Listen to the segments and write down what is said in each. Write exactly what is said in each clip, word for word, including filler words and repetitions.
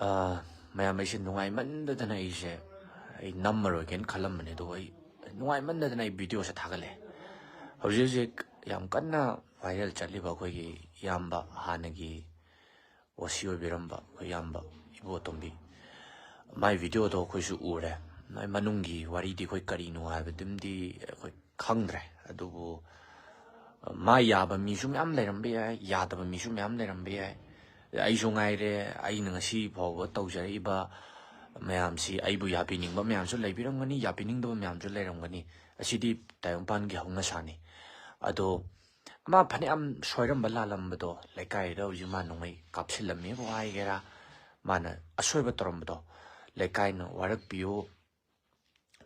ꯑꯥ, ꯃꯌꯥꯝ, ꯑꯩꯁꯦ ꯅꯨꯡꯉꯥꯏꯃꯟꯗꯗꯅ ꯑꯩꯁꯦ, ꯑꯩ ꯅꯝꯃꯔꯣꯏꯒꯦꯅ ꯈꯜꯂꯝꯕꯅꯦ, ꯑꯗꯨꯒ ꯑꯩ ꯅꯨꯡꯉꯥꯏꯃꯟꯗꯗꯅ ꯑꯩ ꯚꯤꯗꯤꯑꯣꯁꯦ ꯊꯥꯒꯠꯂꯦ꯫ ꯍꯧꯖꯤꯛ ꯍꯧꯖꯤꯛ ꯌꯥꯝ ꯀꯟꯅ ꯚꯥꯏꯔꯦꯜ ꯆꯠꯂꯤꯕ ꯑꯩꯈꯣꯏꯒꯤ ꯏꯌꯥꯝꯕ, ꯍꯥꯟꯅꯒꯤ ꯑꯣ ꯁꯤ ꯑꯣꯏꯕꯤꯔꯝꯕ ꯑꯩꯈꯣꯏ ꯏꯌꯥꯝꯕ ꯏꯕꯣꯇꯣꯝꯕꯤ, ꯃꯥꯏ ꯚꯤꯗꯤꯑꯣꯗꯣ ꯑꯩꯈꯣꯏꯁꯨ ꯎꯔꯦ꯫ ꯃꯥꯏ ꯃꯅꯨꯡꯒꯤ ꯋꯥꯔꯤꯗꯤ ꯑꯩꯈꯣꯏ ꯀꯔꯤꯅꯣ ꯍꯥꯏꯕꯗꯨꯝꯗꯤ ꯑꯩꯈꯣꯏ ꯈꯪꯗ꯭ꯔꯦ, ꯑꯗꯨꯕꯨ ꯃꯥ ꯌꯥꯕ ꯃꯤꯁꯨ ꯃꯌꯥꯝ ꯂꯩꯔꯝꯕ ꯌꯥꯏ, ꯌꯥꯗꯕ ꯃꯤꯁꯨ ꯃꯌꯥꯝ ꯂꯩꯔꯝꯕ ꯌꯥꯏ꯫ ꯑꯩꯁꯨ ꯉꯥꯏꯔꯦ, ꯑꯩꯅ ꯉꯁꯤ ꯐꯥꯎꯕ ꯇꯧꯖꯔꯛꯏꯕ ꯃꯌꯥꯝꯁꯤ ꯑꯩꯕꯨ ꯌꯥꯕꯤꯅꯤꯡꯕ ꯃꯌꯥꯝꯁꯨ ꯂꯩꯕꯤꯔꯝꯒꯅꯤ, ꯌꯥꯕꯤꯅꯤꯡꯗꯕ ꯃꯌꯥꯝꯁꯨ ꯂꯩꯔꯝꯒꯅꯤ꯫ ꯑꯁꯤꯗꯤ ꯇꯥꯏꯕꯪꯄꯥꯟꯒꯤ ꯍꯧꯅꯁꯥꯅꯤ꯫ ꯑꯗꯣ ꯃꯥ ꯐꯅꯌꯥꯝ ꯁꯣꯏꯔꯝꯕ ꯂꯥꯜꯂꯝꯕꯗꯣ, ꯂꯩꯀꯥꯏꯗ ꯍꯧꯖꯤꯛ ꯃꯥ ꯅꯣꯡꯃꯩ ꯀꯥꯞꯁꯤꯜꯂꯝꯃꯦꯕꯨ ꯍꯥꯏꯒꯦꯔꯥ, ꯃꯥꯅ ꯑꯁꯣꯏꯕ ꯇꯧꯔꯝꯕꯗꯣ, ꯂꯩꯀꯥꯏꯅ ꯋꯥꯔꯛꯄꯤꯌꯨ,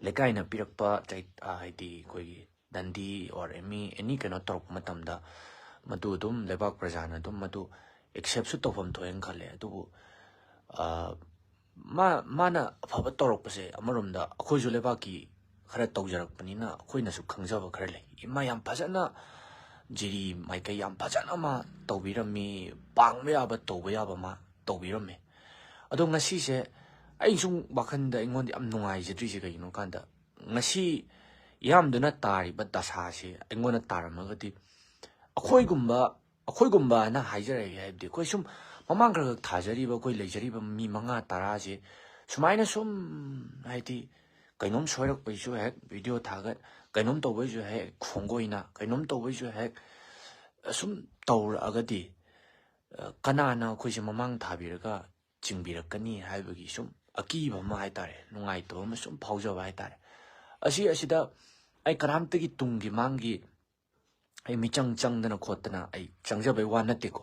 ꯂꯩꯀꯥꯏꯅ ꯄꯤꯔꯛꯄ ꯆꯩ-, ꯑ, ꯍꯥꯏꯗꯤ ꯑꯩꯈꯣꯏꯒꯤ ꯗꯟꯗꯤ or any, any ꯀꯩꯅꯣ ꯇꯧꯔꯛꯄ ꯃꯇꯝꯗ ꯃꯗꯨ ꯑꯗꯨꯝ ꯂꯩꯕꯥꯛ ꯄ꯭ꯔꯖꯥꯅ ꯑꯗꯨꯝ ꯃꯗꯨ acceptꯁꯨ ꯇꯧꯐꯝ ꯊꯣꯛꯑꯦꯅ ꯈꯜꯂꯦ꯫ ꯑꯗꯨꯕꯨ, ꯑ, ꯃꯥ-, ꯃꯥꯅ ꯑꯐꯕ ꯇꯧꯔꯛꯄꯁꯦ ꯑꯃꯔꯣꯝꯗ ꯑꯩꯈꯣꯏꯁꯨ ꯂꯩꯕꯥꯛꯀꯤ ꯈꯔ ꯇꯧꯖꯔꯛꯄꯅꯤꯅ ꯑꯩꯈꯣꯏꯅꯁꯨ ꯈꯪꯖꯕ ꯈꯔ ꯂꯩ꯫ ꯃꯥ ꯌꯥꯝ ꯐꯖꯅ ꯖꯤꯔꯤ ꯃꯥꯏꯀꯩ ꯌꯥꯝ ꯐꯖꯅ ꯃꯥ ꯇꯧꯕꯤꯔꯝꯃꯤ, ꯄꯥꯡꯕ ꯌꯥꯕ ꯇꯧꯕ ꯌꯥꯕ ꯃꯥ ꯇꯧꯕꯤꯔꯝꯃꯦ꯫ ꯑꯗꯣ ꯉꯁꯤꯁꯦ ꯑꯩ ꯁꯨꯝ ꯋꯥꯈꯜꯗ ꯑꯩꯉꯣꯟꯗ ꯌꯥꯝ ꯅꯨꯡꯉꯥꯏꯖꯗ꯭ꯔꯤꯁꯦ ꯀꯩꯒꯤꯅꯣ ꯍꯥꯏ ꯀꯥꯟꯗ, ꯉꯁꯤ ꯏꯌꯥꯝꯕꯗꯨꯅ ꯇꯥꯔꯤꯕ ꯗꯁꯥꯁꯦ ꯑꯩꯉꯣꯟꯗ ꯇꯥꯔꯝꯃꯒꯗꯤ, ꯑꯩꯈꯣꯏꯒꯨꯝꯕ, ꯑꯩꯈꯣꯏꯒꯨꯝꯕꯅ ꯍꯥꯏꯖꯔꯒꯦ, ꯍꯥꯏꯕꯗꯤ ꯑꯩꯈꯣꯏ ꯁꯨꯝ ꯃꯃꯥꯡ ꯈꯔ ꯈꯛ ꯊꯥꯖꯔꯤꯕ, ꯑꯩꯈꯣꯏ ꯂꯩꯖꯔꯤꯕ ꯃꯤ ꯃꯉꯥ ꯇꯔꯥꯁꯦ ꯁꯨꯃꯥꯏꯅ ꯁꯨꯝ, ꯍꯥꯏꯗꯤ ꯀꯩꯅꯣꯝ ꯁꯣꯏꯔꯛꯄꯩꯁꯨ ꯍꯦꯛ ꯚꯤꯗꯤꯑꯣ ꯊꯥꯒꯠ, ꯀꯩꯅꯣꯝ ꯇꯧꯕꯩꯁꯨ ꯍꯦꯛ ꯈꯣꯡꯒꯣꯏꯅ, ꯀꯩꯅꯣꯝ ꯇꯧꯕꯩꯁꯨ ꯍꯦꯛ ꯁꯨꯝ ꯇꯧꯔꯛꯑꯒꯗꯤ, ꯑ, ꯀꯅꯥꯅ ꯑꯩꯈꯣꯏꯁꯦ ꯃꯃꯥꯡ ꯊꯥꯕꯤꯔꯒ ꯆꯤꯡꯕꯤꯔꯛꯀꯅꯤ ꯍꯥꯏꯕꯒꯤ ꯁꯨꯝ ꯑꯀꯤꯕ ꯑꯃ ꯍꯥꯏ ꯇꯥꯔꯦ, ꯅꯨꯡꯉꯥꯏꯇꯕ ꯑꯃ ꯁꯨꯝ ꯐꯥꯎꯖꯕ ꯍꯥꯏ ꯇꯥꯔꯦ꯫ ꯑꯁꯤ, ꯑꯁꯤꯗ ꯑꯩ ꯀꯅꯥꯝꯇꯒꯤ ꯇꯨꯡꯒꯤ ꯃꯥꯡꯒꯤ ꯑꯩ ꯃꯤꯆꯪ ꯆꯪꯗꯅ ꯈꯣꯠꯇꯅ ꯑꯩ ꯆꯪꯖꯕꯩ ꯋꯥ ꯅꯠꯇꯦꯀꯣ꯫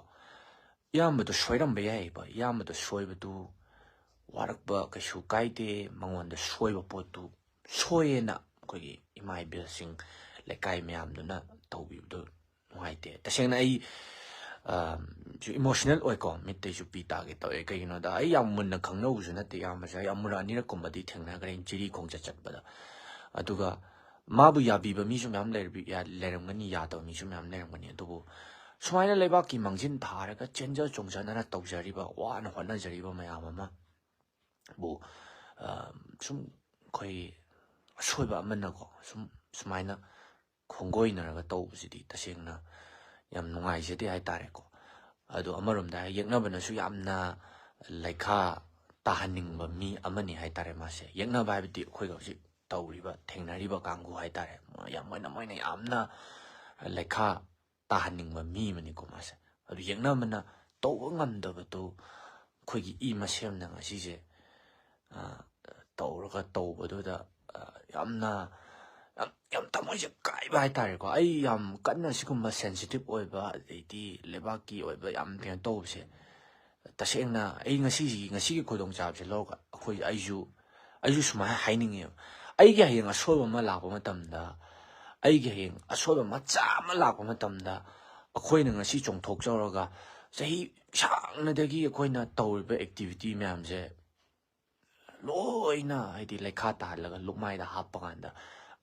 ꯏꯌꯥꯝꯕꯗꯣ ꯁꯣꯏꯔꯝꯕ ꯌꯥꯏꯌꯦꯕ꯫ ꯏꯌꯥꯝꯕꯗꯣ ꯁꯣꯏꯕꯗꯨ ꯋꯥꯔꯛꯄ ꯀꯩꯁꯨ ꯀꯥꯏꯗꯦ꯫ ꯃꯉꯣꯟꯗ ꯁꯣꯏꯕ ꯄꯣꯠꯇꯨ ꯁꯣꯏꯌꯦꯅ ꯑꯩꯈꯣꯏꯒꯤ ꯏꯃꯥ ꯏꯕꯦꯜꯁꯤꯡ, ꯂꯩꯀꯥꯏ ꯃꯌꯥꯝꯗꯨꯅ ꯇꯧꯕꯤꯕꯗꯨ ꯅꯨꯡꯉꯥꯏꯇꯦ꯫ ꯇꯁꯦꯡꯅ ꯑꯩ, ꯑ, ꯁꯨ emotional ꯑꯣꯏꯀꯣ, ꯃꯤꯠꯇꯩꯁꯨ ꯄꯤ ꯇꯥꯒꯦ ꯇꯧꯋꯦ꯫ ꯀꯩꯒꯤꯅꯣꯗ ꯑꯩ ꯌꯥꯝ ꯃꯨꯟꯅ ꯈꯪꯅꯕꯁꯨ ꯅꯠꯇꯦ ꯏꯌꯥꯝꯕꯁꯦ꯫ ꯑꯩ ꯑꯃꯨꯔꯛ ꯑꯅꯤꯔꯛ ꯀꯨꯝꯕꯗꯤ ꯊꯦꯡꯅꯈ꯭ꯔꯦ ꯖꯤꯔꯤ ꯈꯣꯡꯆꯠ ꯆꯠꯄꯗ꯫ ꯑꯗꯨꯒ ꯃꯥꯕꯨ ꯌꯥꯕꯤꯕ ꯃꯤꯁꯨ ꯃꯌꯥꯝ ꯂꯩꯔꯕꯤ-, ꯌꯥ-, ꯂꯩꯔꯝꯒꯅꯤ, ꯌꯥꯗꯕ ꯃꯤꯁꯨ ꯃꯌꯥꯝ ꯂꯩꯔꯝꯒꯅꯤ꯫ ꯑꯗꯨꯕꯨ ꯁꯨꯃꯥꯏꯅ ꯂꯩꯕꯥꯛꯀꯤ ꯃꯥꯡꯖꯤꯟ ꯊꯥꯔꯒ ꯆꯦꯟꯖ ꯆꯣꯡꯖꯅꯅ ꯇꯧꯖꯔꯤꯕ, ꯋꯥꯅ ꯍꯣꯠꯅꯖꯔꯤꯕ ꯃꯌꯥꯝ ꯑꯃꯕꯨ, ꯑ, ꯁꯨꯝ ꯑꯩꯈꯣꯏ ꯑꯁꯣꯏꯕ ꯑꯃꯅꯀꯣ, ꯁꯨꯝ ꯁꯨꯃꯥꯏꯅ ꯈꯣꯡꯒꯣꯏꯅꯔꯒ ꯇꯧꯕꯁꯤꯗꯤ ꯇꯁꯦꯡꯅ ꯌꯥꯝ ꯅꯨꯡꯉꯥꯏꯖꯗꯦ ꯍꯥꯏꯇꯥꯔꯦꯀꯣ꯫ ꯑꯗꯣ ꯑꯃꯔꯣꯝꯗ ꯍꯥꯏ, ꯌꯦꯛꯅꯕꯅꯁꯨ ꯌꯥꯝꯅ ꯂꯩꯈꯥ ꯇꯥꯍꯟꯅꯤꯡꯕ ꯃꯤ ꯑꯃꯅꯤ ꯍꯥꯏꯇꯥꯔꯦ ꯃꯥꯁꯦ꯫ ꯌꯦꯛꯅꯕ ꯍꯥꯏꯕꯗꯤ ꯑꯩꯈꯣꯏꯒ ꯍꯧꯖꯤꯛ ꯇꯧꯔꯤꯕ, ꯊꯦꯡꯅꯔꯤꯕ ꯀꯥꯡꯕꯨ ꯍꯥꯏꯇꯥꯔꯦ, ꯃꯣꯏ ꯌꯥꯝ, ꯃꯣꯏꯅ, ꯃꯣꯏꯅ ꯌꯥꯝꯅ ꯂꯩꯈꯥ ꯇꯥꯍꯟꯅꯤꯡꯕ ꯃꯤ ꯑꯃꯅꯤꯀꯣ ꯃꯥꯁꯦ꯫ ꯑꯗꯨ ꯌꯦꯛꯅꯕꯅ ꯇꯧꯕ ꯉꯝꯗꯕꯗꯨ ꯑꯩꯈꯣꯏꯒꯤ ꯏ ꯃꯁꯦꯝꯅ ꯉꯁꯤꯁꯦ, ꯑ, ꯇꯧꯔꯒ ꯇꯧꯕꯗꯨꯗ, ꯑ, ꯌꯥꯝꯅ, ꯌꯥꯝ, ꯌꯥꯝ ꯊꯃꯣꯏꯁꯦ ꯀꯥꯏꯕ ꯍꯥꯏꯇꯥꯔꯦꯀꯣ꯫ ꯑꯩ ꯌꯥꯝ ꯀꯟꯅ ꯁꯤꯒꯨꯝꯕ sensitive ꯑꯣꯏꯕ, ꯑꯗꯩꯗꯤ ꯂꯩꯕꯥꯛꯀꯤ ꯑꯣꯏꯕ ꯌꯥꯝ ꯀꯩꯅꯣ ꯇꯧꯕꯁꯦ, ꯇꯁꯦꯡꯅ ꯑꯩ ꯉꯁꯤꯁꯤ, ꯉꯁꯤꯒꯤ ꯈꯨꯗꯣꯡꯆꯥꯕꯁꯦ ꯂꯧꯔꯒ ꯑꯩꯈꯣꯏ, ꯑꯩꯁꯨ, ꯑꯩꯁꯨ ꯁꯨꯃꯥꯏꯅ ꯍꯥꯏꯅꯤꯡꯉꯦꯕ꯫ ꯑꯩꯒꯤ ꯍꯌꯦꯡ ꯑꯁꯣꯏꯕ ꯑꯃ ꯂꯥꯛꯄ ꯃꯇꯝꯗ, ꯑꯩꯒꯤ ꯍꯌꯦꯡ ꯑꯁꯣꯏꯕ ꯃꯆꯥ ꯑꯃ ꯂꯥꯛꯄ ꯃꯇꯝꯗ, ꯑꯩꯈꯣꯏꯅ ꯉꯁꯤ ꯆꯣꯡꯊꯣꯛꯆꯧꯔꯒ ꯆꯍꯤ ꯁꯥꯡꯅꯗꯒꯤ ꯑꯩꯈꯣꯏꯅ ꯇꯧꯔꯤꯕ activity ꯃꯌꯥꯝꯁꯦ ꯂꯣꯏꯅ, ꯍꯥꯏꯗꯤ, ꯂꯩꯈꯥ ꯇꯥꯍꯜꯂꯒ ꯂꯨꯛꯃꯥꯏꯗ ꯍꯥꯞꯄ ꯀꯥꯟꯗ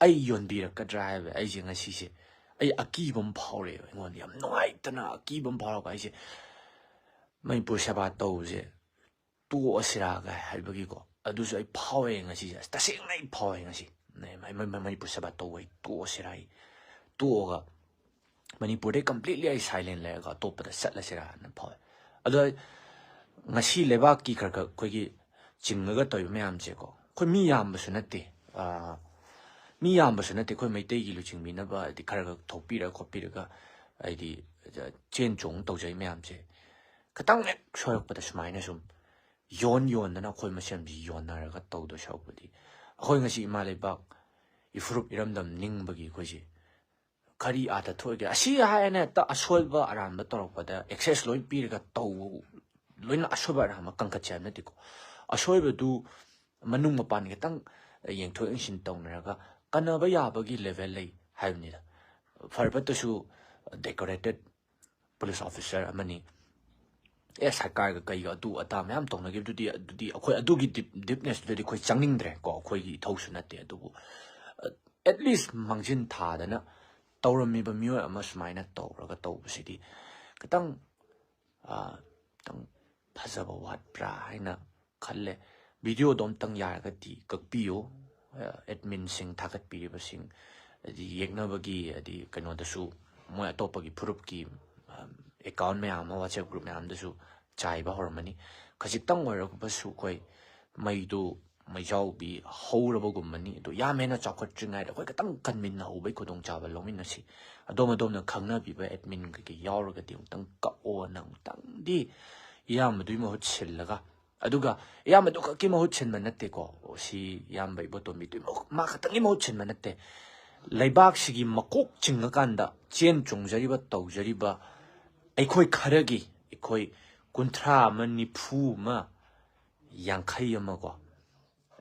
ꯑꯩ ꯌꯣꯟꯕꯤꯔꯛꯀꯗ꯭ꯔꯥ ꯍꯥꯏꯕ, ꯑꯩꯁꯦ ꯉꯁꯤꯁꯦ ꯑꯩ ꯑꯀꯤꯕ ꯑꯃ ꯐꯥꯎꯔꯛꯑꯦꯕ꯫ ꯑꯩꯉꯣꯟꯗ ꯌꯥꯝ ꯅꯨꯡꯉꯥꯏꯇꯅ ꯑꯀꯤꯕ ꯑꯃ ꯐꯥꯎꯔꯒ ꯑꯩꯁꯦ ꯃꯅꯤꯄꯨꯔ ꯁꯦꯕꯥ ꯇꯧꯕꯁꯦ ꯇꯣꯛꯑꯁꯤꯔꯥꯒ ꯍꯥꯏꯕꯒꯤꯀꯣ, ꯑꯗꯨꯁꯨ ꯑꯩ ꯐꯥꯎꯋꯦ ꯉꯁꯤꯁꯦ꯫ ꯑꯁ, ꯇꯁꯦꯡꯅ ꯑꯩ ꯐꯥꯎꯋꯦ ꯉꯁꯤ꯫ ꯃ-, ꯃ-, ꯃ-, ꯃꯅꯤꯄꯨꯔ ꯁꯦꯕꯥ ꯇꯧꯕ ꯑꯩ ꯇꯣꯛꯑꯁꯤꯔꯥ, ꯑꯩ ꯇꯣꯛꯑꯒ ꯃꯅꯤꯄꯨꯔꯗꯩ completely ꯑꯩ silent ꯂꯩꯔꯒ ꯑꯇꯣꯞꯄꯗ ꯆꯠꯂꯁꯤꯔꯥꯅ ꯐꯥꯎꯋꯦ꯫ ꯑꯗꯣ ꯑꯩ ꯉꯁꯤ ꯂꯩꯕꯥꯛꯀꯤ ꯈꯔ ꯈꯔ ꯑꯩꯈꯣꯏꯒꯤ ꯆꯤꯡꯉꯒ ꯇꯧꯔꯤꯕ ꯃꯌꯥꯝꯁꯦꯀꯣ, ꯑꯩꯈꯣꯏ ꯃꯤ ꯌꯥꯝꯕꯁꯨ ꯅꯠꯇꯦ, ꯑꯥ, ꯃꯤ ꯌꯥꯝꯕꯁꯨ ꯅꯠꯇꯦ꯫ ꯑꯩꯈꯣꯏ ꯃꯩꯇꯩꯒꯤ ꯂꯨꯆꯤꯡꯕꯤꯅꯕ, ꯍꯥꯏꯗꯤ, ꯈꯔ ꯈꯔ ꯊꯣꯛꯄꯤꯔꯒ ꯈꯣꯠꯄꯤꯔꯒ, ꯍꯥꯏꯗꯤ, ꯆꯦꯟ ꯆꯣꯡ ꯇꯧꯖꯩ ꯃꯌꯥꯝꯁꯦ, ꯈꯤꯇꯪ ꯍꯦꯛ ꯁꯣꯏꯔꯛꯄꯗ ꯁꯨꯃꯥꯏꯅ ꯁꯨꯝ ꯌꯣꯟ ꯌꯣꯟꯗꯅ ꯑꯩꯈꯣꯏ ꯃꯁꯦꯟꯁꯤ ꯌꯣꯟꯅꯔꯒ ꯇꯧꯗꯣꯏ ꯁꯔꯨꯛꯄꯨꯗꯤ, ꯑꯩꯈꯣꯏ ꯉꯁꯤ ꯏꯃꯥ ꯂꯩꯕꯥꯛ ꯏꯐꯨꯔꯨꯞ ꯏꯔꯝꯗꯝ ꯅꯤꯡꯕꯒꯤ ꯑꯩꯈꯣꯏꯁꯤ ꯀꯔꯤ ꯑꯥꯔꯊ ꯊꯣꯛꯏꯒꯦ? ꯑꯁꯤ ꯍꯥꯏꯅ ꯍꯦꯛꯇ ꯑꯁꯣꯏꯕ ꯑꯔꯥꯟꯕ ꯇꯧꯔꯛꯄꯗ access ꯂꯣꯏ ꯄꯤꯔꯒ ꯇꯧ, ꯂꯣꯏꯅ ꯑꯁꯣꯏꯕ ꯑꯔꯥꯟꯕ ꯀꯟꯈꯠꯁꯦ ꯍꯥꯏꯕ ꯅꯠꯇꯦꯀꯣ꯫ ꯑꯁꯣꯏꯕꯗꯨ ꯃꯅꯨꯡ ꯃꯄꯥꯟ ꯈꯤꯇꯪ ꯌꯦꯡꯊꯣꯛ ꯌꯦꯡꯁꯤꯟ ꯇꯧꯅꯔꯒ ꯀꯟꯅꯕ ꯌꯥꯕꯒꯤ level ꯂꯩ ꯍꯥꯏꯕꯅꯤꯗ꯫ ꯐꯔꯕꯇꯁꯨ decorated police officer ꯑꯃꯅꯤ, ꯑꯦ, ꯁꯔꯀꯥꯔꯒ ꯀꯩꯒ ꯑꯗꯨ ꯑꯗꯥ ꯃꯌꯥꯝ ꯇꯧꯅꯈꯤꯕꯗꯨꯗꯤ, ꯑꯗꯨꯗꯤ ꯑꯩꯈꯣꯏ ꯑꯗꯨꯒꯤ deep, deepness ꯇꯨꯗꯗꯤ ꯑꯩꯈꯣꯏ ꯆꯪꯅꯤꯡꯗ꯭ꯔꯦ ꯀꯣ, ꯑꯩꯈꯣꯏꯒꯤ ꯏꯊꯧꯁꯨ ꯅꯠꯇꯦ꯫ ꯑꯗꯨꯕꯨ, ꯑ, at least ꯃꯥꯡꯖꯤꯟ ꯊꯥꯗꯅ ꯇꯧꯔꯝꯃꯤꯕ ꯃꯤꯑꯣꯏ ꯑꯃ ꯁꯨꯃꯥꯏꯅ ꯇꯧꯔꯒ ꯇꯧꯕꯁꯤꯗꯤ ꯈꯤꯇꯪ, ꯑ, ꯈꯤꯇꯪ ꯐꯖꯕ ꯋꯥꯠꯄ꯭ꯔꯥ ꯍꯥꯏꯅ ꯈꯜꯂꯦ꯫ ꯚꯤꯗꯤꯑꯣꯗꯣ ꯑꯝꯇꯪ ꯌꯥꯔꯒꯗꯤ ꯀꯛꯄꯤꯌꯨ꯫ ꯑꯦꯗꯃꯤꯟꯁꯤꯡ, ꯊꯥꯒꯠꯄꯤꯔꯤꯕꯁꯤꯡ, ꯍꯥꯏꯗꯤ ꯌꯦꯛꯅꯕꯒꯤ, ꯍꯥꯏꯗꯤ ꯀꯩꯅꯣꯗꯁꯨ, ꯃꯣꯏ ꯑꯇꯣꯞꯄꯒꯤ ꯐꯨꯔꯨꯞꯀꯤ ꯑꯦꯀꯥꯎꯟ ꯃꯌꯥꯝ ꯑꯃ, ꯋꯥꯆꯦꯞ ꯒ꯭ꯔꯨꯞ ꯃꯌꯥꯝꯗꯁꯨ ꯆꯥꯏꯕ ꯍꯧꯔꯝꯃꯅꯤ꯫ ꯈꯖꯤꯛꯇꯪ ꯑꯣꯏꯔꯕꯁꯨ ꯑꯩꯈꯣꯏ ꯃꯩꯗꯨ, ꯃꯩꯖꯥꯎꯕꯤ ꯍꯧꯔꯕꯒꯨꯝꯕꯅꯤ꯫ ꯑꯗꯣ ꯌꯥꯝ ꯍꯦꯟꯅ ꯆꯥꯎꯈꯠꯇ꯭ꯔꯤꯉꯩꯗ ꯑꯩꯈꯣꯏ ꯈꯤꯇꯪ ꯀꯟꯃꯤꯟꯅꯍꯧꯕꯒꯤ ꯈꯨꯗꯣꯡꯆꯥꯕ ꯂꯧꯃꯤꯟꯅꯁꯤ꯫ ꯑꯗꯣꯝ ꯑꯗꯣꯝꯅ ꯈꯪꯅꯕꯤꯕ ꯑꯦꯗꯃꯤꯟ ꯀꯩꯀꯩ ꯌꯥꯎꯔꯒꯗꯤ ꯑꯃꯨꯛꯇꯪ ꯀꯛꯑꯣꯅ ꯑꯃꯨꯛꯇꯪꯗꯤ ꯏꯌꯥꯝꯕꯗꯨꯒꯤ ꯃꯍꯨꯠ ꯁꯤꯜꯂꯒ, ꯑꯗꯨꯒ ꯏꯌꯥꯝꯕꯗꯨ ꯈꯛꯀꯤ ꯃꯍꯨꯠ ꯁꯤꯟꯕ ꯅꯠꯇꯦꯀꯣ꯫ ꯁꯤ ꯏꯌꯥꯝꯕ ꯏꯕꯣꯇꯣꯝꯕꯤꯗꯨꯒꯤ ꯃꯍꯨꯠ, ꯃꯥ ꯈꯛꯇꯪꯒꯤ ꯃꯍꯨꯠ ꯁꯤꯟꯕ ꯅꯠꯇꯦ꯫ ꯂꯩꯕꯥꯛꯁꯤꯒꯤ ꯃꯀꯣꯛ ꯆꯤꯡꯉꯀꯥꯟꯗ ꯆꯦꯟ ꯆꯣꯡꯖꯔꯤꯕ, ꯇꯧꯖꯔꯤꯕ ꯑꯩꯈꯣꯏ ꯈꯔꯒꯤ, ꯑꯩꯈꯣꯏ ꯀꯨꯟꯊ꯭ꯔꯥ ꯑꯃ, ꯅꯤꯐꯨ ꯑꯃ, ꯌꯥꯡꯈꯩ ꯑꯃꯀꯣ,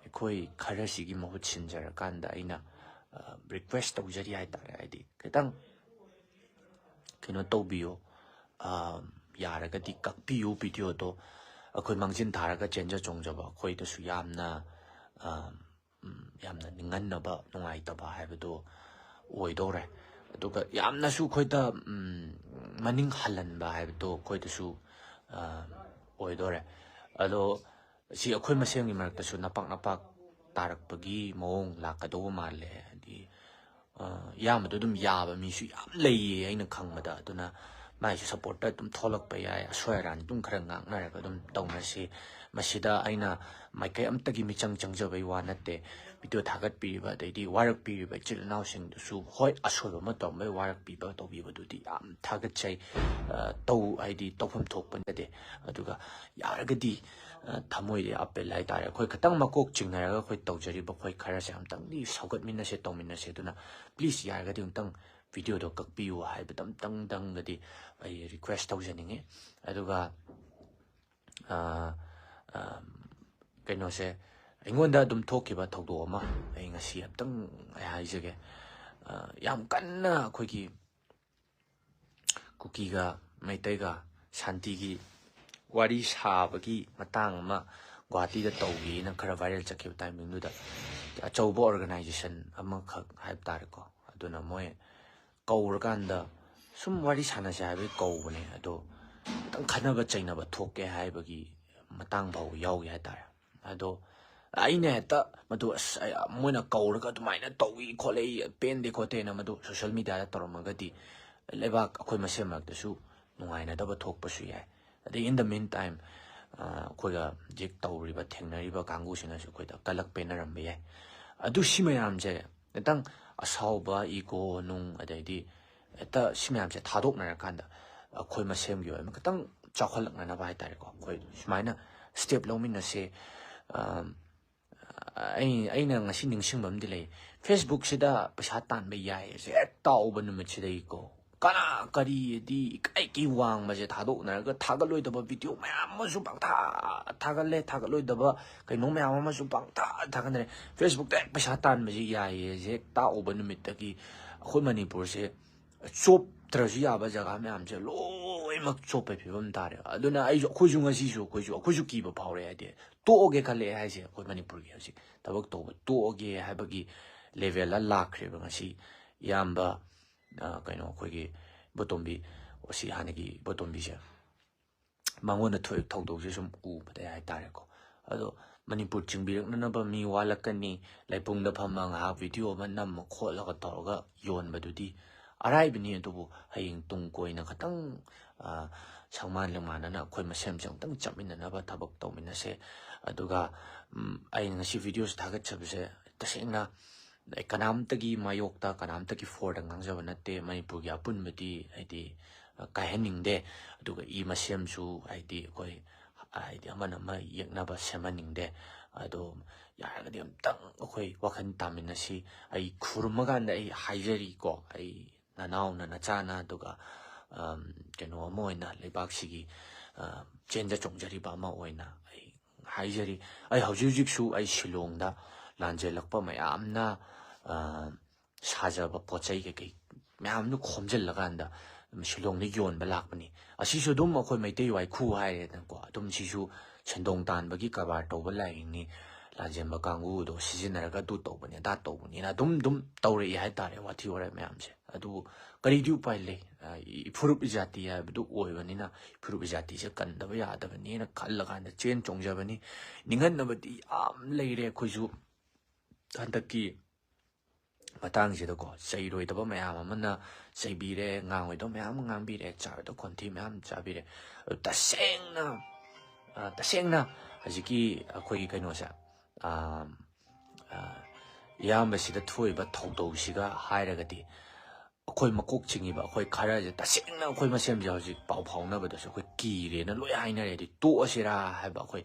ꯑꯩꯈꯣꯏ ꯈꯔꯁꯤꯒꯤ ꯃꯍꯨꯠ ꯁꯤꯟꯖꯔꯀꯥꯟꯗ ꯑꯩꯅ, ꯑ, ꯔꯤꯀ꯭ꯋꯦꯁ ꯇꯧꯖꯔꯤ ꯍꯥꯏꯇꯥꯔꯦ꯫ ꯍꯥꯏꯗꯤ ꯈꯤꯇꯪ ꯀꯩꯅꯣ ꯇꯧꯕꯤꯌꯣ, ꯑ, ꯌꯥꯔꯒꯗꯤ ꯀꯛꯄꯤꯌꯨ ꯚꯤꯗꯤꯑꯣꯗꯣ꯫ ꯑꯩꯈꯣꯏ ꯃꯥꯡꯖꯤꯟ ꯊꯥꯔꯒ ꯆꯦꯟꯖ ꯆꯣꯡꯖꯕ ꯑꯩꯈꯣꯏꯗꯁꯨ ꯌꯥꯝꯅ, ꯑ, ꯎꯝ, ꯌꯥꯝꯅ ꯅꯤꯡꯍꯟꯅꯕ, ꯅꯨꯡꯉꯥꯏꯇꯕ ꯍꯥꯏꯕꯗꯣ ꯑꯣꯏꯗꯧꯔꯦ꯫ ꯑꯗꯨꯒ ꯌꯥꯝꯅꯁꯨ ꯑꯩꯈꯣꯏꯗ, ꯎꯝ, ꯃꯅꯤꯡ ꯍꯜꯍꯟꯕ ꯍꯥꯏꯕꯗꯣ ꯑꯩꯈꯣꯏꯗꯁꯨ, ꯑ, ꯑꯣꯏꯗꯧꯔꯦ꯫ ꯑꯗꯣ ꯁꯤ ꯑꯩꯈꯣꯏ ꯃꯁꯦꯟꯒꯤ ꯃꯔꯛꯇꯁꯨ ꯅꯄꯥꯛ ꯅꯄꯥꯛ ꯇꯥꯔꯛꯄꯒꯤ ꯃꯑꯣꯡ ꯂꯥꯛꯀꯗꯧꯕ ꯃꯥꯜꯂꯦ꯫ ꯍꯥꯏꯗꯤ, ꯑ, ꯏꯌꯥꯝꯕꯗꯣ ꯑꯗꯨꯝ ꯌꯥꯕ ꯃꯤꯁꯨ ꯌꯥꯝ ꯂꯩꯌꯦ ꯑꯩꯅ ꯈꯪꯕꯗ꯫ ꯑꯗꯨꯅ ꯃꯥꯏꯁꯨ ꯁꯞꯄꯣꯔꯠꯇ ꯑꯗꯨꯝ ꯊꯣꯛꯂꯛꯄ ꯌꯥꯏ꯫ ꯑꯁꯣꯏ ꯑꯔꯥꯟ ꯑꯗꯨꯝ ꯈꯔ ꯉꯥꯡꯅꯔꯒ ꯑꯗꯨꯝ ꯇꯧꯅꯁꯤ꯫ ꯃꯁꯤꯗ ꯑꯩꯅ ꯃꯥꯏꯀꯩ ꯑꯃꯠꯇꯒꯤ ꯃꯤꯆꯪ ꯆꯪꯖꯕꯩ ꯋꯥ ꯅꯠꯇꯦ꯫ ꯚꯤꯗꯤꯑꯣ ꯊꯥꯒꯠꯄꯤꯔꯤꯕ, ꯑꯗꯩꯗꯤ ꯋꯥꯔꯛꯄꯤꯔꯤꯕ ꯏꯆꯤꯜ ꯏꯅꯥꯎꯁꯤꯡꯗꯨꯁꯨ, ꯍꯣꯏ, ꯑꯁꯣꯏꯕ ꯑꯃ ꯇꯧꯔꯝꯕꯩ ꯋꯥꯔꯛꯄꯤꯕ ꯇꯧꯕꯤꯕꯗꯨꯗꯤ ꯌꯥꯝ ꯊꯥꯒꯠꯆꯩ꯫ ꯑ, ꯇꯧ, ꯍꯥꯏꯗꯤ ꯇꯧꯐꯝ ꯊꯣꯛꯄ ꯅꯠꯇꯦ꯫ ꯑꯗꯨꯒ ꯌꯥꯔꯒꯗꯤ, ꯑ, ꯊꯃꯣꯏꯗ ꯑꯄꯦꯜ ꯍꯥꯏꯇꯥꯔꯦ, ꯑꯩꯈꯣꯏ ꯈꯤꯇꯪ ꯃꯀꯣꯛ ꯆꯤꯡꯅꯔꯒ ꯑꯩꯈꯣꯏ ꯇꯧꯖꯔꯤꯕ ꯑꯩꯈꯣꯏ ꯈꯔꯁꯦ ꯑꯝꯇꯪꯗꯤ ꯁꯧꯒꯠꯃꯤꯟꯅꯁꯦ, ꯇꯧꯃꯤꯟꯅꯁꯦ꯫ ꯑꯗꯨꯅ please, ꯌꯥꯔꯒꯗꯤ ꯑꯃꯨꯛꯇꯪ ꯚꯤꯗꯤꯑꯣꯗꯣ ꯀꯛꯄꯤꯌꯨ ꯍꯥꯏꯕꯗ ꯑꯝꯇꯪꯗꯪꯒꯗꯤ ꯑꯩ ꯔꯤꯀ꯭ꯋꯦꯁ ꯇꯧꯖꯅꯤꯡꯉꯤ꯫ ꯑꯗꯨꯒ, ꯑ, ꯑ, ꯀꯩꯅꯣꯁꯦ, ꯑꯩꯉꯣꯟꯗ ꯑꯗꯨꯝ ꯊꯣꯛꯈꯤꯕ ꯊꯧꯗꯣꯛ ꯑꯃ ꯑꯩ ꯉꯁꯤ ꯑꯝꯇꯪ ꯑꯩ ꯍꯥꯏꯖꯒꯦ꯫ ꯑ, ꯌꯥꯝ ꯀꯟꯅ ꯑꯩꯈꯣꯏꯒꯤ ꯀꯨꯀꯤꯒ ꯃꯩꯇꯩꯒ ꯁꯥꯟꯇꯤꯒꯤ ꯋꯥꯔꯤ ꯁꯥꯕꯒꯤ ꯃꯇꯥꯡ ꯑꯃ ꯒꯨꯍꯥꯇꯤꯗ ꯇꯧꯒꯦꯅ ꯈꯔ ꯚꯥꯏꯔꯦꯜ ꯆꯠꯈꯤꯕ ꯇꯥꯏꯃꯤꯡꯗꯨꯗ, ꯑꯆꯧꯕ ꯑꯣꯔꯒꯅꯥꯏꯖꯦꯁꯟ ꯑꯃꯈꯛ ꯍꯥꯏꯕ ꯇꯥꯔꯦꯀꯣ, ꯑꯗꯨꯅ ꯃꯣꯏ ꯀꯧꯔꯀꯥꯟꯗ ꯁꯨꯝ ꯋꯥꯔꯤ ꯁꯥꯟꯅꯁꯦ ꯍꯥꯏꯕꯒꯤ ꯀꯧꯕꯅꯦ꯫ ꯑꯗꯣ ꯈꯤꯇꯪ ꯈꯠꯅꯕ ꯆꯩꯅꯕ ꯊꯣꯛꯀꯦ ꯍꯥꯏꯕꯒꯤ ꯃꯇꯥꯡ ꯐꯥꯎ ꯌꯥꯎꯈꯤ ꯍꯥꯏꯇꯥꯔꯦ꯫ ꯑꯗꯣ ꯑꯩꯅ ꯍꯦꯛꯇ ꯃꯗꯨ, "ꯑꯁ, ꯑꯩ, ꯃꯣꯏꯅ ꯀꯧꯔꯒ ꯑꯗꯨꯃꯥꯏꯅ ꯇꯧꯏ ꯈꯣꯠꯂꯤ, ꯄꯦꯟꯗꯦ ꯈꯣꯠꯇꯦꯅ" ꯃꯗꯨ ꯁꯣꯁꯤꯌꯦꯜ ꯃꯦꯗꯤꯌꯥꯗ ꯇꯧꯔꯝꯃꯒꯗꯤ ꯂꯩꯕꯥꯛ ꯑꯩꯈꯣꯏ ꯃꯁꯦꯟ ꯃꯔꯛꯇꯁꯨ ꯅꯨꯡꯉꯥꯏꯅꯗꯕ ꯊꯣꯛꯄꯁꯨ ꯌꯥꯏ꯫ ꯑꯗꯩ in the meantime, ꯑꯩꯈꯣꯏꯒ ꯍꯧꯖꯤꯛ ꯇꯧꯔꯤꯕ, ꯊꯦꯡꯅꯔꯤꯕ ꯀꯥꯡꯕꯨꯁꯤꯅꯁꯨ ꯑꯩꯈꯣꯏꯗ ꯀꯂꯛ ꯄꯦꯟꯅꯔꯝꯕ ꯌꯥꯏ꯫ ꯑꯗꯨ ꯁꯤ ꯃꯌꯥꯝꯁꯦ ꯈꯤꯇꯪ ꯑꯁꯥꯎꯕ, ꯏꯒꯣ ꯅꯨꯡ, ꯑꯗꯩꯗꯤ ꯍꯦꯛꯇ ꯁꯤ ꯃꯌꯥꯝꯁꯦ ꯊꯥꯗꯣꯛꯅꯔꯀꯥꯟꯗ ꯑꯩꯈꯣꯏ ꯃꯁꯦꯟꯒꯤ ꯑꯣꯏꯕ ꯈꯤꯇꯪ ꯆꯥꯎꯈꯠꯂꯛꯅꯅꯕ ꯍꯥꯏꯇꯥꯔꯦꯀꯣ, ꯑꯩꯈꯣꯏ ꯁꯨꯃꯥꯏꯅ ꯁ꯭ꯇꯦꯞ ꯂꯧꯃꯤꯟꯅꯁꯦ꯫ ꯑꯝ, ꯑꯩ, ꯑꯩꯅ ꯉꯁꯤ ꯅꯤꯡꯁꯤꯡꯕ ꯑꯃꯗꯤ ꯂꯩ꯫ ꯐꯦꯁꯕꯨꯛꯁꯤꯗ ꯄꯩꯁꯥ ꯇꯥꯟꯕ ꯌꯥꯏ ꯍꯥꯏꯁꯦ ꯍꯦꯛ ꯇꯥꯎꯕ ꯅꯨꯃꯤꯠꯁꯤꯗꯒꯤꯀꯣ, ꯀꯅꯥ ꯀꯔꯤ ꯍꯥꯏꯗꯤ ꯏꯀꯥꯏ ꯀꯤ ꯋꯥꯡꯕꯁꯦ ꯊꯥꯗꯣꯛꯅꯔꯒ ꯊꯥꯒꯠꯂꯣꯏꯗꯕ ꯚꯤꯗꯤꯑꯣ ꯃꯌꯥꯝ ꯑꯃꯁꯨ ꯄꯪꯊꯥ ꯊꯥꯒꯠꯂꯦ, ꯊꯥꯒꯠꯂꯣꯏꯗꯕ ꯀꯩꯅꯣ ꯃꯌꯥꯝ ꯑꯃꯁꯨ ꯄꯪꯊꯥ ꯊꯥꯒꯠꯅꯔꯦ꯫ ꯐꯦꯁꯕꯨꯛꯇ ꯍꯦꯛ ꯄꯩꯁꯥ ꯇꯥꯟꯕꯁꯦ ꯌꯥꯏꯌꯦ ꯍꯥꯏꯁꯦ ꯍꯦꯛ ꯇꯥꯛꯎꯕ ꯅꯨꯃꯤꯠꯇꯒꯤ ꯑꯩꯈꯣꯏ ꯃꯅꯤꯄꯨꯔꯁꯦ ꯆꯣꯞꯇ꯭ꯔꯁꯨ ꯌꯥꯕ ꯖꯒꯥ ꯃꯌꯥꯝꯁꯦ ꯂꯣꯏꯅꯃꯛ ꯆꯣꯞꯄꯩ ꯐꯤꯕꯝ ꯇꯥꯔꯦ꯫ ꯑꯗꯨꯅ ꯑꯩꯁꯨ, ꯑꯩꯈꯣꯏꯁꯨ ꯉꯁꯤꯁꯨ ꯑꯩꯈꯣꯏꯁꯨ, ꯑꯩꯈꯣꯏꯁꯨ ꯀꯤꯕ ꯐꯥꯎꯔꯦ꯫ ꯍꯥꯏꯗꯤ ꯇꯣꯛꯑꯒꯦ ꯈꯜꯂꯛꯑꯦ ꯍꯥꯏꯁꯦ, ꯑꯩꯈꯣꯏ ꯃꯅꯤꯄꯨꯔꯒꯤ ꯍꯧꯖꯤꯛ ꯊꯕꯛ ꯇꯧꯕ ꯇꯣꯛꯑꯒꯦ ꯍꯥꯏꯕꯒꯤ ꯂꯦꯚꯦꯜꯗ ꯂꯥꯛꯈ꯭ꯔꯦꯕ ꯉꯁꯤ꯫ ꯏꯌꯥꯝꯕ, ꯑ, ꯀꯩꯅꯣ, ꯑꯩꯈꯣꯏꯒꯤ ꯏꯕꯣꯇꯣꯝꯕꯤ, ꯑꯣ, ꯁꯤ ꯍꯥꯟꯅꯒꯤ ꯏꯕꯣꯇꯣꯝꯕꯤꯁꯦ, ꯃꯉꯣꯟꯗ ꯊꯣꯛꯏꯕ ꯊꯧꯗꯣꯛꯁꯦ ꯁꯨꯝ ꯎꯕꯗ ꯍꯥꯏꯇꯥꯔꯦꯀꯣ꯫ ꯑꯗꯣ ꯃꯅꯤꯄꯨꯔ ꯆꯤꯡꯕꯤꯔꯛꯅꯅꯕ ꯃꯤ ꯋꯥꯠꯂꯛꯀꯅꯤ, ꯂꯩꯄꯨꯡꯗ ꯐꯝꯃ ꯉꯥꯏꯍꯥꯛ ꯚꯤꯗꯤꯑꯣ ꯑꯃ ꯅꯝꯃ ꯈꯣꯠꯂꯒ ꯇꯧꯔꯒ ꯌꯣꯟꯕꯗꯨꯗꯤ ꯑꯔꯥꯏꯕꯅꯤ꯫ ꯑꯗꯨꯕꯨ ꯍꯌꯦꯡ ꯇꯨꯡ ꯀꯣꯏꯅ ꯈꯇꯪ, ꯑ, ꯁꯪꯃꯥꯟ ꯂꯤꯃꯥꯟꯅꯅ ꯑꯩꯈꯣꯏ ꯃꯁꯦꯟꯁꯦ ꯑꯃꯨꯛꯇꯪ ꯆꯠꯃꯤꯟꯅꯅꯕ ꯊꯕꯛ ꯇꯧꯃꯤꯟꯅꯁꯦ꯫ ꯑꯗꯨꯒ, ꯎꯝ, ꯑꯩꯅ ꯉꯁꯤ ꯚꯤꯗꯤꯑꯣꯁꯦ ꯊꯥꯒꯠꯆꯕꯁꯦ ꯇꯁꯦꯡꯅ ꯑꯩ ꯀꯅꯥꯝꯇꯒꯤ ꯃꯥꯌꯣꯛꯇ, ꯀꯅꯥꯝꯇꯒꯤ ꯐꯣꯔꯗ ꯉꯥꯡꯖꯕ ꯅꯠꯇꯦ꯫ ꯃꯅꯤꯄꯨꯔꯒꯤ ꯑꯄꯨꯟꯕꯗꯤ ꯍꯥꯏꯗꯤ, ꯑ, ꯀꯥꯏꯍꯟꯅꯤꯡꯗꯦ꯫ ꯑꯗꯨꯒ ꯏ ꯃꯁꯦꯝꯁꯨ ꯍꯥꯏꯗꯤ ꯑꯩꯈꯣꯏ, ꯍꯥꯏꯗꯤ ꯑꯃꯅ ꯑꯃ ꯌꯦꯛꯅꯕ ꯁꯦꯝꯍꯟꯅꯤꯡꯗꯦ꯫ ꯑꯗꯣ ꯌꯥꯔꯒꯗꯤ ꯑꯝꯇꯪ ꯑꯩꯈꯣꯏ ꯋꯥꯈꯜ ꯇꯥꯃꯤꯟꯅꯁꯤ꯫ ꯑꯩ ꯈꯨꯔꯨꯝꯃꯀꯥꯟꯗ ꯑꯩ ꯍꯥꯏꯖꯔꯤꯀꯣ, ꯑꯩ ꯅꯅꯥꯎꯅ, ꯅꯆꯥꯅ, ꯑꯗꯨꯒ, ꯑꯝ, ꯀꯩꯅꯣ ꯑꯃ ꯑꯣꯏꯅ, ꯂꯩꯕꯥꯛꯁꯤꯒꯤ, ꯑ, ꯆꯦꯟꯖ ꯆꯣꯡꯖꯔꯤꯕ ꯑꯃ ꯑꯣꯏꯅ ꯑꯩ ꯍꯥꯏꯖꯔꯤ꯫ ꯑꯩ ꯍꯧꯖꯤꯛ ꯍꯧꯖꯤꯛꯁꯨ ꯑꯩ ꯁꯤꯂꯣꯡꯗ ꯂꯥꯟꯖꯦꯜꯂꯛꯄ ꯃꯌꯥꯝꯅ, ꯑ, ꯁꯥꯖꯕ ꯄꯣꯠ ꯆꯩ ꯀꯩꯀꯩ ꯃꯌꯥꯝꯗꯨ ꯈꯣꯝꯖꯤꯜꯂꯀꯥꯟꯗ ꯁꯤꯂꯣꯡꯗ ꯌꯣꯟꯕ ꯂꯥꯛꯄꯅꯤ꯫ ꯑꯁꯤꯁꯨ ꯑꯗꯨꯝ ꯑꯩꯈꯣꯏ ꯃꯩꯇꯩ ꯋꯥꯏꯈꯨ ꯍꯥꯏꯔꯦꯗꯅꯀꯣ, ꯑꯗꯨꯝ ꯁꯤꯁꯨ ꯁꯦꯟꯗꯣꯡ ꯇꯥꯟꯕꯒꯤ ꯀꯔꯕꯥꯔ ꯇꯧꯕ ꯂꯥꯏꯔꯤꯛꯅꯤ꯫ ꯂꯥꯟꯖꯦꯟꯕ ꯀꯥꯡꯕꯨꯗꯣ ꯁꯤꯖꯤꯟꯅꯔꯒ ꯑꯗꯨ ꯇꯧꯕꯅꯤ, ꯑꯗꯥ ꯇꯧꯕꯅꯤꯅ ꯑꯗꯨꯝ, ꯑꯗꯨꯝ ꯇꯧꯔꯛꯏ ꯍꯥꯏꯇꯥꯔꯦ, ꯋꯥꯊꯤ ꯋꯥꯔꯦꯝ ꯃꯌꯥꯝꯁꯦ꯫ ꯑꯗꯨꯕꯨ ꯀꯔꯤꯗꯤ ꯎꯄꯥꯏ ꯂꯩ? ꯑ, ꯏꯐꯨꯔꯨꯞ ꯏꯖꯥꯇꯤ ꯍꯥꯏꯕꯗꯨ ꯑꯣꯏꯕꯅꯤꯅ, ꯏꯐꯨꯔꯨꯞ ꯏꯖꯥꯇꯤꯁꯦ ꯀꯟꯗꯕ ꯌꯥꯗꯕꯅꯤꯅ ꯈꯜꯂꯀꯥꯟꯗ ꯆꯦꯟ ꯆꯣꯡꯖꯕꯅꯤ꯫ ꯅꯤꯡꯍꯟꯅꯕꯗꯤ ꯌꯥꯝ ꯂꯩꯔꯦ ꯑꯩꯈꯣꯏꯁꯨ꯫ ꯍꯟꯗꯛꯀꯤ ꯃꯇꯥꯡꯁꯤꯗꯀꯣ, ꯆꯩꯔꯣꯏꯗꯕ ꯃꯌꯥꯝ ꯑꯃꯅ ꯆꯩꯕꯤꯔꯦ, ꯉꯥꯡꯉꯣꯏꯗꯕ ꯃꯌꯥꯝ ꯑꯃ ꯉꯥꯡꯕꯤꯔꯦ, ꯆꯥꯔꯣꯏꯗꯕ ꯈꯣꯟꯊꯤ ꯃꯌꯥꯝ ꯑꯃ ꯆꯥꯕꯤꯔꯦ꯫ ꯑꯗꯨ ꯇꯁꯦꯡꯅ, ꯑ, ꯇꯁꯦꯡꯅ ꯍꯧꯖꯤꯛꯀꯤ ꯑꯩꯈꯣꯏꯒꯤ ꯀꯩꯅꯣꯁꯦ, ꯑ, ꯑ, ꯏꯌꯥꯝꯕꯁꯤꯗ ꯊꯣꯛꯏꯕ ꯊꯧꯗꯧꯁꯤꯒ ꯍꯥꯏꯔꯒꯗꯤ, ꯑꯩꯈꯣꯏ ꯃꯀꯣꯛ ꯆꯤꯡꯉꯤꯕ ꯑꯩꯈꯣꯏ ꯈꯔꯁꯦ ꯇꯁꯦꯡꯅ ꯑꯩꯈꯣꯏ ꯃꯁꯦꯟꯁꯦ ꯍꯧꯖꯤꯛ ꯄꯥꯎ ꯐꯥꯎꯅꯕꯗꯁꯨ ꯑꯩꯈꯣꯏ ꯀꯤꯔꯦꯅ ꯂꯣꯏ ꯍꯥꯏꯅꯔꯦ꯫ ꯍꯥꯏꯗꯤ ꯇꯣꯛꯑꯁꯤꯔꯥ ꯍꯥꯏꯕ, ꯑꯩꯈꯣꯏ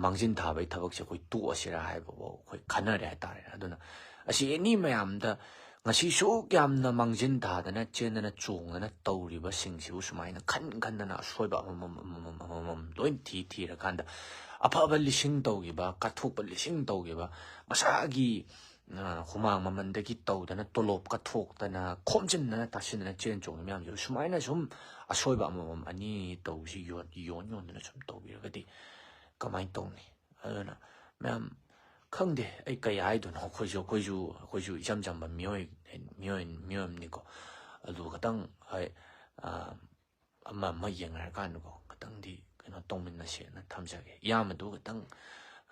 ꯃꯥꯡꯖꯤꯟ ꯊꯥꯕꯒꯤ ꯊꯕꯛꯁꯦ ꯑꯩꯈꯣꯏ ꯇꯣꯛꯑꯁꯤꯔꯥ ꯍꯥꯏꯕꯐꯥꯎ ꯑꯩꯈꯣꯏ ꯈꯟꯅꯔꯦ ꯍꯥꯏꯇꯥꯔꯦ꯫ ꯑꯗꯨꯅ ꯑꯁꯤ ꯑꯦꯅꯤ ꯃꯌꯥꯝꯗ ꯉꯁꯤ ꯁꯨꯛ ꯌꯥꯝꯅ ꯃꯥꯡꯖꯤꯟ ꯊꯥꯗꯅ ꯆꯦꯟꯗꯅ ꯆꯣꯡꯗꯅ ꯇꯧꯔꯤꯕꯁꯤꯡꯁꯤꯕꯨ ꯁꯨꯃꯥꯏꯅ ꯈꯟ ꯈꯟꯗꯅ ꯑꯁꯣꯏꯕ ꯑꯃꯃꯝ ꯑꯃꯃꯝ ꯑꯃꯃꯝ ꯂꯣꯏ ꯊꯤ ꯊꯤꯔꯀꯥꯟꯗ ꯑꯐꯕ ꯂꯤꯁꯤꯡ ꯇꯧꯈꯤꯕ, ꯀꯠꯊꯣꯛꯄ ꯂꯤꯁꯤꯡ ꯇꯧꯈꯤꯕ, ꯃꯁꯥꯒꯤ, ꯑ, ꯍꯨꯃꯥꯡ ꯃꯃꯟꯗꯒꯤ ꯇꯧꯗꯅ ꯇꯣꯂꯣꯞ ꯀꯠꯊꯣꯛꯇꯅ ꯈꯣꯝꯖꯤꯟꯗꯅ ꯇꯥꯁꯤꯟꯗꯅ ꯆꯦꯟ ꯆꯣꯡꯉꯤ ꯃꯌꯥꯝꯁꯤꯕꯨ ꯁꯨꯃꯥꯏꯅ ꯁꯨꯝ ꯑꯁꯣꯏꯕ ꯑꯃꯃꯝ ꯑꯅꯤ ꯇꯧꯕꯁꯤ ꯌꯣꯟ ꯌꯣꯟ ꯌꯣꯟꯗꯅ ꯁꯨꯝ ꯇꯧꯕꯤꯔꯒꯗꯤ ꯀꯃꯥꯏꯅ ꯇꯧꯅꯤ? ꯑꯗꯨꯅ ꯃꯌꯥꯝ ꯈꯪꯗꯦ ꯑꯩ ꯀꯩ ꯍꯥꯏꯗꯣꯏꯅꯣ꯫ ꯑꯩꯈꯣꯏꯁꯨ ꯑꯩꯈꯣꯏꯁꯨ ꯑꯩꯈꯣꯏꯁꯨ ꯏꯆꯝ ꯆꯝꯕ ꯃꯤꯑꯣꯏ ꯃꯤꯑꯣꯏ ꯃꯤꯑꯣꯏ ꯑꯃꯅꯤꯀꯣ꯫ ꯑꯗꯨ ꯈꯇꯪ ꯍꯣꯏ, ꯑ, ꯑꯃ ꯑꯃ ꯌꯦꯡꯅꯔꯀꯥꯟꯗꯀꯣ ꯈꯇꯪꯗꯤ ꯀꯩꯅꯣ ꯇꯧꯃꯤꯟꯅꯁꯦꯅ ꯊꯝꯖꯒꯦ꯫ ꯏꯌꯥꯝꯕꯗꯨ ꯈꯇꯪ,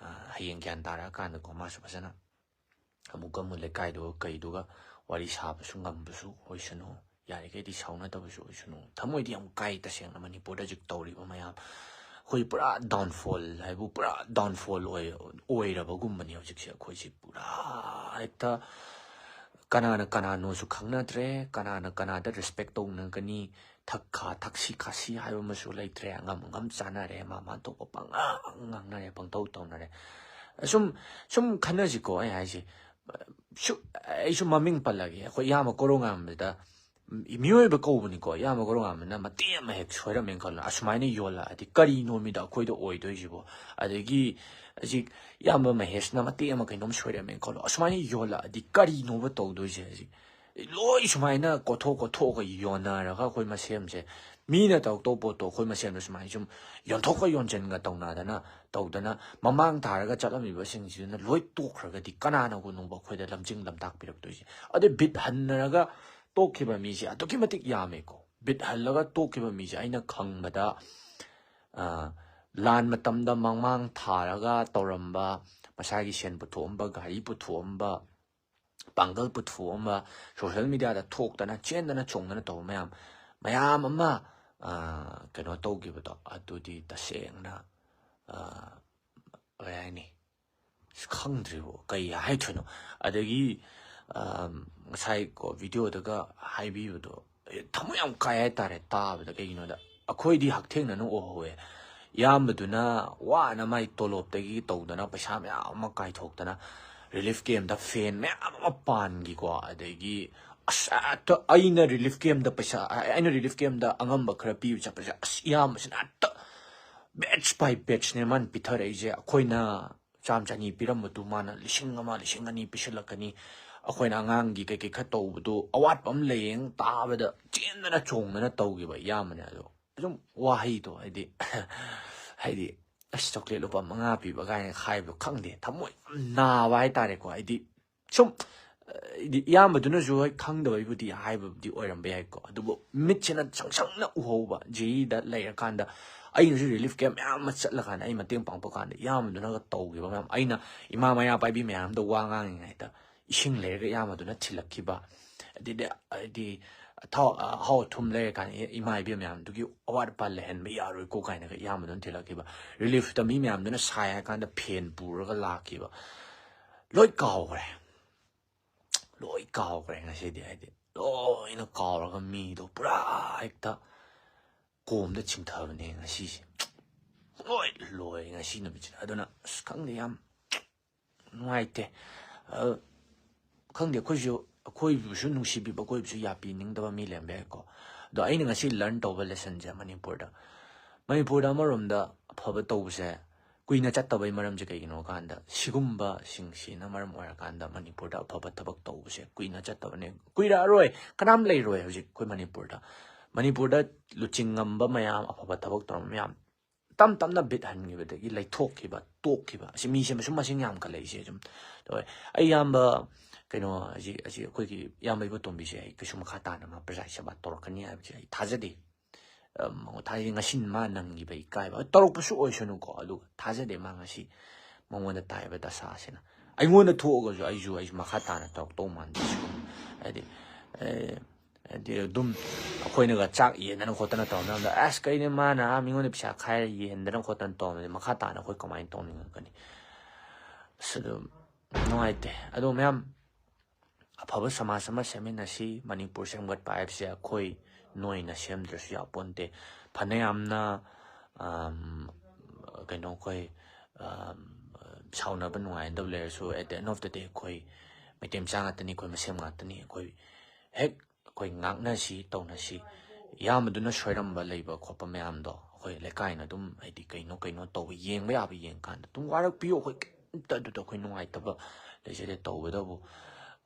ꯑ, ꯍꯌꯦꯡ ꯒ꯭ꯌꯥꯟ ꯇꯥꯔꯛꯑꯀꯥꯟꯗꯀꯣ ꯃꯥꯁꯨ ꯐꯖꯅ ꯑꯃꯨꯛꯀ ꯑꯃꯨꯛ ꯂꯩꯀꯥꯏꯗꯨꯒ ꯀꯩꯗꯨꯒ ꯋꯥꯔꯤ ꯁꯥꯕꯁꯨ ꯉꯝꯕꯁꯨ ꯑꯣꯏꯁꯅꯨ, ꯌꯥꯔꯤꯈꯩꯗꯤ ꯁꯥꯎꯅꯗꯕꯁꯨ ꯑꯣꯏꯁꯅꯨ꯫ ꯊꯃꯣꯏꯗꯤ ꯌꯥꯝ ꯀꯥꯏ ꯇꯁꯦꯡꯅ ꯃꯅꯤꯄꯨꯔꯗ ꯍꯧꯖꯤꯛ ꯇꯧꯔꯤꯕ ꯃꯌꯥꯝ꯫ ꯑꯩꯈꯣꯏ ꯄꯨꯔꯥ ꯗꯥꯎꯟꯐꯣꯜ ꯍꯥꯏꯕꯨ ꯄꯨꯔꯥ ꯗꯥꯎꯟꯐꯣꯜ ꯑꯣꯏ-, ꯑꯣꯏꯔꯕꯒꯨꯝꯕꯅꯤ ꯍꯧꯖꯤꯛꯁꯦ꯫ ꯑꯩꯈꯣꯏꯁꯦ ꯄꯨꯔꯥ ꯍꯦꯛꯇ ꯀꯅꯥꯅ ꯀꯅꯥꯅꯣꯁꯨ ꯈꯪꯅꯗ꯭ꯔꯦ, ꯀꯅꯥꯅ ꯀꯅꯥꯗ ꯔꯦꯁꯄꯦꯛ ꯇꯧꯅꯒꯅꯤ, ꯊꯛ ꯈꯥ, ꯊꯛꯁꯤ ꯈꯥꯁꯤ ꯍꯥꯏꯕ ꯑꯃꯁꯨ ꯂꯩꯇ꯭ꯔꯦ꯫ ꯑꯉꯝ ꯑꯉꯝ ꯆꯥꯅꯔꯦ, ꯃꯥ ꯃꯥ ꯊꯣꯛꯄ ꯄꯪꯉꯥꯡ ꯉꯥꯡꯅꯔꯦ, ꯄꯪꯇꯧ ꯇꯧꯅꯔꯦ꯫ ꯁꯨꯝ, ꯁꯨꯝ ꯈꯟꯅꯁꯤꯀꯣ ꯑꯩ ꯍꯥꯏꯁꯦ꯫ ꯁꯨ-, ꯑꯩꯁꯨ ꯃꯃꯤꯡ ꯄꯜꯂꯒꯦ꯫ ꯑꯩꯈꯣꯏ ꯏꯌꯥꯝꯕ ꯀꯣꯔꯧꯉꯥꯟꯕꯗ ꯃꯤꯑꯣꯏꯕ ꯀꯧꯕꯅꯤꯀꯣ꯫ ꯏꯌꯥꯝꯕ ꯀꯣꯔꯧꯉꯥꯟꯕꯅ ꯃꯇꯦꯛ ꯑꯃ ꯍꯦꯛ ꯁꯣꯏꯔꯝꯃꯦꯅ ꯈꯜꯂꯣ, ꯑꯁꯨꯃꯥꯏꯅ ꯌꯣꯜꯂꯛꯑꯗꯤ ꯀꯔꯤꯅꯣ ꯃꯤꯗ ꯑꯩꯈꯣꯏꯗ ꯑꯣꯏꯗꯣꯏꯁꯤꯕꯣ? ꯑꯗꯒꯤ ꯍꯧꯖꯤꯛ ꯏꯌꯥꯝꯕ ꯃꯍꯦꯁꯅ ꯃꯇꯦꯛ ꯑꯃ ꯀꯩꯅꯣꯝ ꯁꯣꯏꯔꯝꯃꯦꯅ ꯈꯜꯂꯣ, ꯑꯁꯨꯃꯥꯏꯅ ꯌꯣꯜꯂꯛꯑꯗꯤ ꯀꯔꯤꯅꯣꯕ ꯇꯧꯗꯣꯏꯁꯦ? ꯍꯧꯖꯤꯛ ꯂꯣꯏ ꯁꯨꯃꯥꯏꯅ ꯀꯣꯠꯊꯣꯛ ꯀꯣꯠꯊꯣꯛꯑꯒ ꯌꯣꯟꯅꯔꯒ ꯑꯩꯈꯣꯏ ꯃꯁꯦꯝꯁꯦ, ꯃꯤꯅ ꯇꯧꯔꯛꯇꯧꯕ ꯄꯣꯠꯇꯣ ꯑꯩꯈꯣꯏ ꯃꯁꯦꯝꯗ ꯁꯨꯃꯥꯏꯅ ꯁꯨꯝ ꯌꯣꯟꯊꯣꯛꯀ ꯌꯣꯟꯁꯤꯟꯒ ꯇꯧꯅꯗꯅ, ꯇꯧꯗꯅ ꯃꯃꯥꯡ ꯊꯥꯔꯒ ꯆꯠꯂꯝꯃꯤꯕꯁꯤꯡꯁꯤꯗꯅ ꯂꯣꯏ ꯇꯣꯛꯈ꯭ꯔꯒꯗꯤ ꯀꯅꯥꯅꯕꯨ ꯅꯣꯡꯕ ꯑꯩꯈꯣꯏꯗ ꯂꯝꯖꯤꯡ ꯂꯝꯇꯥꯛꯄꯤꯔꯛꯇꯣꯏꯁꯦ? ꯑꯗꯩ ꯕꯤꯠ ꯍꯟꯅꯔꯒ ꯇꯣꯛꯈꯤꯕ ꯃꯤꯁꯦ ꯑꯗꯨꯛꯀꯤ ꯃꯇꯤꯛ ꯌꯥꯝꯃꯦꯀꯣ꯫ ꯕꯤꯠ ꯍꯜꯂꯒ ꯇꯣꯛꯈꯤꯕ ꯃꯤꯁꯦ ꯑꯩꯅ ꯈꯪꯕꯗ, ꯑ, ꯂꯥꯟ ꯃꯇꯝꯗ ꯃꯃꯥꯡ ꯊꯥꯔꯒ ꯇꯧꯔꯝꯕ, ꯃꯁꯥꯒꯤ ꯁꯦꯟ ꯄꯨꯊꯣꯛꯑꯝꯕ, ꯒꯥꯔꯤ ꯄꯨꯊꯣꯛꯑꯝꯕ, ꯄꯥꯡꯒꯜ ꯄꯨꯊꯣꯛꯑꯝꯕ, ꯁꯣꯁꯦꯜ ꯃꯦꯗꯤꯌꯥꯗ ꯊꯣꯛꯇꯅ ꯆꯦꯟꯗꯅ ꯆꯣꯡꯗꯅ ꯇꯧꯕ ꯃꯌꯥꯝ, ꯃꯌꯥꯝ ꯑꯃ, ꯑ, ꯀꯩꯅꯣ ꯇꯧꯈꯤꯕꯗꯣ, ꯑꯗꯨꯗꯤ ꯇꯁꯦꯡꯅ, ꯑ, ꯀꯩ ꯍꯥꯏꯅꯤ, ꯑꯁ, ꯈꯪꯗ꯭ꯔꯤꯕꯣ ꯀꯩ ꯍꯥꯏꯗꯣꯏꯅꯣ꯫ ꯑꯗꯒꯤ, ꯑ, ꯉꯁꯥꯏ ꯀꯣ ꯚꯤꯗꯤꯑꯣꯗꯒ ꯍꯥꯏꯕꯤꯕꯗꯣ, ꯑꯦ, ꯊꯃꯣꯏ ꯌꯥꯝ ꯀꯥꯏ ꯍꯥꯏꯇꯥꯔꯦ ꯇꯥꯕꯗ꯫ ꯀꯩꯒꯤꯅꯣꯗ ꯑꯩꯈꯣꯏꯗꯤ ꯍꯛꯊꯦꯡꯅꯅ ꯎꯍꯧꯋꯦ꯫ ꯏꯌꯥꯝꯕꯗꯨꯅ ꯋꯥꯅ ꯃꯥꯏ ꯇꯣꯂꯣꯞꯇꯒꯤ ꯇꯧꯗꯅ ꯄꯩꯁꯥ ꯃꯌꯥꯝ ꯑꯃ ꯀꯥꯏꯊꯣꯛꯇꯅ ꯔꯤꯂꯤꯐ ꯀꯦꯝꯗ ꯐꯦꯟ ꯃꯌꯥꯝ ꯑꯃ ꯄꯥꯟꯈꯤꯀꯣ꯫ ꯑꯗꯒꯤ ꯑꯁ, ꯍꯦꯛꯇ ꯑꯩꯅ ꯔꯤꯂꯤꯐ ꯀꯦꯝꯗ ꯄꯩꯁꯥ, ꯑꯩꯅ ꯔꯤꯂꯤꯐ ꯀꯦꯝꯗ ꯑꯉꯝꯕ ꯈꯔ ꯄꯤꯕ ꯆꯠꯄꯁꯦ, ꯑꯁ, ꯏꯌꯥꯝꯕꯁꯤꯅ ꯍꯦꯛꯇ batch by batchꯅꯦ ꯃꯥꯅ ꯄꯤꯊꯔꯛꯏꯁꯦ꯫ ꯑꯩꯈꯣꯏꯅ ꯆꯥꯝ ꯆꯅꯤ ꯄꯤꯔꯝꯕꯗꯨ ꯃꯥꯅ ꯂꯤꯁꯤꯡ ꯑꯃ, ꯂꯤꯁꯤꯡ ꯑꯅꯤ ꯄꯤꯁꯤꯜꯂꯛꯀꯅꯤ꯫ ꯑꯩꯈꯣꯏꯅ ꯑꯉꯥꯡꯒꯤ ꯀꯩꯀꯩ ꯈꯔ ꯇꯧꯕꯗꯨ ꯑꯋꯥꯠꯄ ꯑꯃ ꯂꯩꯌꯦꯡ ꯇꯥꯕꯗ ꯆꯦꯟꯗꯅ ꯆꯣꯡꯗꯅ ꯇꯧꯈꯤꯕ ꯏꯌꯥꯝꯕꯅꯦ꯫ ꯑꯗꯣ ꯑꯗꯨꯝ ꯋꯥꯍꯩꯗꯣ, ꯍꯥꯏꯗꯤ, ꯍꯥꯏꯗꯤ, "ꯑꯁ, ꯆꯣꯀ꯭ꯂꯦꯠ ꯂꯨꯄꯥ ꯃꯉꯥ ꯄꯤꯕ" ꯀꯥꯏꯅ ꯍꯥꯏꯕꯗꯣ, ꯈꯪꯗꯦ, ꯊꯃꯣꯏ ꯌꯥꯝ ꯅꯥꯕ ꯍꯥꯏꯇꯥꯔꯦꯀꯣ꯫ ꯍꯥꯏꯗꯤ ꯁꯨꯝ, ꯍꯥꯏꯗꯤ ꯏꯌꯥꯝꯕꯗꯨꯅꯁꯨ ꯍꯣꯏ ꯈꯪꯗꯕꯩꯕꯨꯗꯤ ꯍꯥꯏꯕꯕꯨꯗꯤ ꯑꯣꯏꯔꯝꯕ ꯌꯥꯏꯀꯣ, ꯑꯗꯨꯕꯨ ꯃꯤꯠꯁꯤꯅ ꯁꯪ ꯁꯪꯅ ꯎꯍꯧꯕ꯫ ꯖꯦꯏꯗ ꯂꯩꯔꯀꯥꯟꯗ ꯑꯩꯅꯁꯨ ꯔꯤꯂꯤꯐ ꯀꯦꯝ ꯃꯌꯥꯝ ꯑꯃ ꯆꯠꯂꯀꯥꯟꯗ ꯑꯩ ꯃꯇꯦꯡ ꯄꯥꯡꯕ ꯀꯥꯟꯗ ꯏꯌꯥꯝꯕꯗꯨꯅꯒ ꯇꯧꯈꯤꯕ ꯃꯌꯥꯝ, ꯑꯩꯅ ꯏꯃꯥ ꯃꯩꯔꯥ ꯄꯥꯏꯕꯤ ꯃꯌꯥꯝꯗ ꯋꯥ ꯉꯥꯡꯉꯤꯉꯩꯗ ꯏꯁꯤꯡ ꯂꯩꯔꯒ ꯏꯌꯥꯝꯕꯗꯨꯅ ꯊꯤꯜꯂꯛꯈꯤꯕ, ꯑꯗꯩꯗꯤ ꯍꯥꯏꯗꯤ ꯊꯥꯎ, ꯑꯍꯥꯎ ꯑꯊꯨꯝ ꯂꯩꯔꯀꯥꯟꯗ, "ꯑꯦ, ꯏꯃꯥ ꯏꯕꯦꯟ ꯃꯌꯥꯝꯗꯨꯒꯤ ꯑꯋꯥꯠ ꯑꯄꯥ ꯂꯩꯍꯟꯕ ꯌꯥꯔꯣꯏꯀꯣ" ꯀꯥꯏꯅꯒ ꯏꯌꯥꯝꯕꯗꯨꯅ ꯊꯤꯜꯂꯛꯈꯤꯕ꯫ ꯔꯤꯂꯤꯐꯇ ꯃꯤ ꯃꯌꯥꯝꯗꯨꯅ ꯁꯥꯏ ꯍꯥꯏꯔ ꯀꯥꯟꯗ ꯐꯦꯟ ꯄꯨꯔꯒ ꯂꯥꯛꯈꯤꯕ꯫ ꯂꯣꯏ ꯀꯥꯎꯈ꯭ꯔꯦ, ꯂꯣꯏ ꯀꯥꯎꯈ꯭ꯔꯦ ꯉꯁꯤꯗꯤ꯫ ꯍꯥꯏꯗꯤ ꯂꯣꯏꯅ ꯀꯥꯎꯔꯒ ꯃꯤꯗꯣ ꯄꯨꯔꯥ ꯍꯦꯛꯇ ꯀꯣꯝꯗ ꯆꯤꯡꯊꯕꯅꯦ ꯉꯁꯤꯁꯦ꯫ ꯂꯣꯏ ꯂꯣꯏ ꯉꯁꯤ ꯅꯨꯃꯤꯠꯁꯤꯗ꯫ ꯑꯗꯨꯅ ꯑꯁ, ꯈꯪꯗꯦ, ꯌꯥꯝ ꯅꯨꯡꯉꯥꯏꯇꯦ꯫ ꯑ, ꯈꯪꯗꯦ, ꯑꯩꯈꯣꯏꯁꯨ, ꯑꯩꯈꯣꯏꯕꯨꯁꯨ ꯅꯨꯡꯁꯤꯕꯤꯕ, ꯑꯩꯈꯣꯏꯕꯨꯁꯨ ꯌꯥꯕꯤꯅꯤꯡꯗꯕ ꯃꯤ ꯂꯩꯔꯝꯕ ꯌꯥꯏꯀꯣ꯫ ꯑꯗꯣ ꯑꯩꯅ ꯉꯁꯤ learn ꯇꯧꯕ lessonꯁꯦ, ꯃꯅꯤꯄꯨꯔꯗ, ꯃꯅꯤꯄꯨꯔꯗ ꯑꯃꯔꯣꯝꯗ ꯑꯐꯕ ꯇꯧꯕꯁꯦ ꯀꯨꯏꯅ ꯆꯠꯇꯕꯩ ꯃꯔꯝꯁꯦ ꯀꯩꯒꯤꯅꯣ ꯍꯥꯏ ꯀꯥꯟꯗ, ꯁꯤꯒꯨꯝꯕꯁꯤꯡꯁꯤꯅ ꯃꯔꯝ ꯑꯣꯏꯔꯀꯥꯟꯗ ꯃꯅꯤꯄꯨꯔꯗ ꯑꯐꯕ ꯊꯕꯛ ꯇꯧꯕꯁꯦ ꯀꯨꯏꯅ ꯆꯠꯇꯕꯅꯦ꯫ ꯀꯨꯏꯔꯛꯑꯔꯣꯏ, ꯀꯅꯥꯝ ꯂꯩꯔꯣꯏ ꯍꯧꯖꯤꯛ ꯑꯩꯈꯣꯏ ꯃꯅꯤꯄꯨꯔꯗ꯫ ꯃꯅꯤꯄꯨꯔꯗ ꯂꯨꯆꯤꯡꯉꯝꯕ ꯃꯌꯥꯝ, ꯑꯐꯕ ꯊꯕꯛ ꯇꯧꯔꯝꯕ ꯃꯌꯥꯝ ꯇꯞ ꯇꯞꯅ ꯕꯤꯠ ꯍꯟꯈꯤꯕꯗꯒꯤ ꯂꯩꯊꯣꯛꯈꯤꯕ, ꯇꯣꯛꯈꯤꯕ꯫ ꯑꯁꯤ ꯃꯤꯁꯦ ꯃꯁꯨꯝ ꯃꯁꯤꯡ ꯌꯥꯝꯈꯠꯂꯛꯏꯁꯦ ꯁꯨꯝ ꯇꯧꯋꯦ꯫ ꯑꯩ ꯏꯌꯥꯝꯕ, ꯀꯩꯅꯣ, ꯑꯁꯤ ꯑꯁꯤ ꯑꯩꯈꯣꯏꯒꯤ ꯏꯌꯥꯝꯕ ꯏꯕꯣꯇꯣꯝꯕꯤꯁꯦ ꯑꯩ ꯀꯩꯁꯨ ꯃꯈꯥ ꯇꯥꯅ ꯃꯥ ꯄ꯭ꯔꯖꯥꯒꯤ ꯁꯦꯕꯥ ꯇꯧꯔꯛꯀꯅꯤ ꯍꯥꯏꯕꯁꯦ ꯑꯩ ꯊꯥꯖꯗꯦ꯫ ꯊꯥꯖꯗꯦ꯫ ꯉꯁꯤ ꯃꯥ ꯅꯪꯈꯤꯕ ꯏꯀꯥꯏꯕ ꯇꯧꯔꯛꯄꯁꯨ ꯑꯣꯏꯁꯅꯨꯀꯣ, ꯑꯗꯨꯒ ꯊꯥꯖꯗꯦ ꯃꯥ ꯉꯁꯤ ꯃꯉꯣꯟꯗ ꯇꯥꯏꯕ ꯗꯁꯥꯁꯤꯅ꯫ ꯑꯩꯉꯣꯟꯗ ꯊꯣꯛꯑꯒꯁꯨ ꯑꯩꯁꯨ ꯑꯩꯁꯨ ꯃꯈꯥ ꯇꯥꯅ ꯇꯧꯔꯛꯇꯧ ꯃꯥꯟꯗꯦ ꯁꯤꯒꯨꯝꯕ꯫ ꯍꯥꯏꯗꯤ, ꯍꯥꯏꯗꯤ ꯑꯗꯨꯝ ꯑꯩꯈꯣꯏꯅꯒ ꯆꯥꯛ ꯌꯦꯟꯗꯅ ꯈꯣꯠꯇꯅ ꯇꯧꯔꯝꯕꯗ, ꯑꯁ, ꯀꯩꯅꯣ ꯃꯥꯅ ꯑꯥ ꯃꯤꯉꯣꯟꯗ ꯄꯩꯁꯥ ꯈꯥꯏꯔ ꯌꯦꯟꯗꯅ ꯈꯣꯠꯇꯅ ꯇꯧꯔꯝꯕꯗꯤ ꯃꯈꯥ ꯇꯥꯅ ꯑꯩꯈꯣꯏ ꯀꯃꯥꯏꯅ ꯇꯧꯅꯤꯡꯉꯛꯀꯅꯤ? ꯑꯁ, ꯑꯗꯨꯝ ꯅꯨꯡꯉꯥꯏꯇꯦ꯫ ꯑꯗꯣ ꯃꯌꯥꯝ, ꯑꯐꯕ ꯁꯃꯥꯖ ꯑꯃ ꯁꯦꯝꯃꯤꯟꯅꯁꯤ꯫ ꯃꯅꯤꯄꯨꯔ ꯁꯦꯝꯒꯠꯄ ꯍꯥꯏꯕꯁꯦ ꯑꯩꯈꯣꯏ ꯅꯣꯏꯅ ꯁꯦꯝꯗ꯭ꯔꯁꯨ ꯌꯥꯄꯣꯟꯇꯦ꯫ ꯐꯅꯌꯥꯝꯅ, ꯑꯝ, ꯀꯩꯅꯣ, ꯑꯩꯈꯣꯏ, ꯑꯝ, ꯁꯥꯎꯅꯕ ꯅꯨꯡꯉꯥꯏꯅꯗꯕ ꯂꯩꯔꯁꯨ, at the end of the day ꯑꯩꯈꯣꯏ ꯃꯩꯇꯩ ꯃꯆꯥ ꯉꯥꯛꯇꯅꯤ, ꯑꯩꯈꯣꯏ ꯃꯁꯦꯝ ꯉꯥꯛꯇꯅꯤ꯫ ꯑꯩꯈꯣꯏ ꯍꯦꯛ ꯑꯩꯈꯣꯏ ꯉꯥꯛꯅꯁꯤ, ꯇꯧꯅꯁꯤ꯫ ꯏꯌꯥꯝꯕꯗꯨꯅ ꯁꯣꯏꯔꯝꯕ ꯂꯩꯕ ꯈꯣꯠꯄ ꯃꯌꯥꯝꯗꯣ ꯑꯩꯈꯣꯏ ꯂꯩꯀꯥꯏꯅ ꯑꯗꯨꯝ, ꯍꯥꯏꯗꯤ, ꯀꯩꯅꯣ ꯀꯩꯅꯣ ꯇꯧꯕ, ꯌꯦꯡꯕ ꯌꯥꯕ ꯌꯦꯡꯀꯥꯟꯗ ꯑꯗꯨꯝ ꯋꯥꯔꯛꯄꯤꯌꯨ꯫ ꯑꯩꯈꯣꯏ ꯀꯩꯝꯇ ꯑꯗꯨꯗ ꯑꯩꯈꯣꯏ ꯅꯨꯡꯉꯥꯏꯇꯕ ꯂꯩꯖꯗꯦ꯫ ꯇꯧꯕꯇꯕꯨ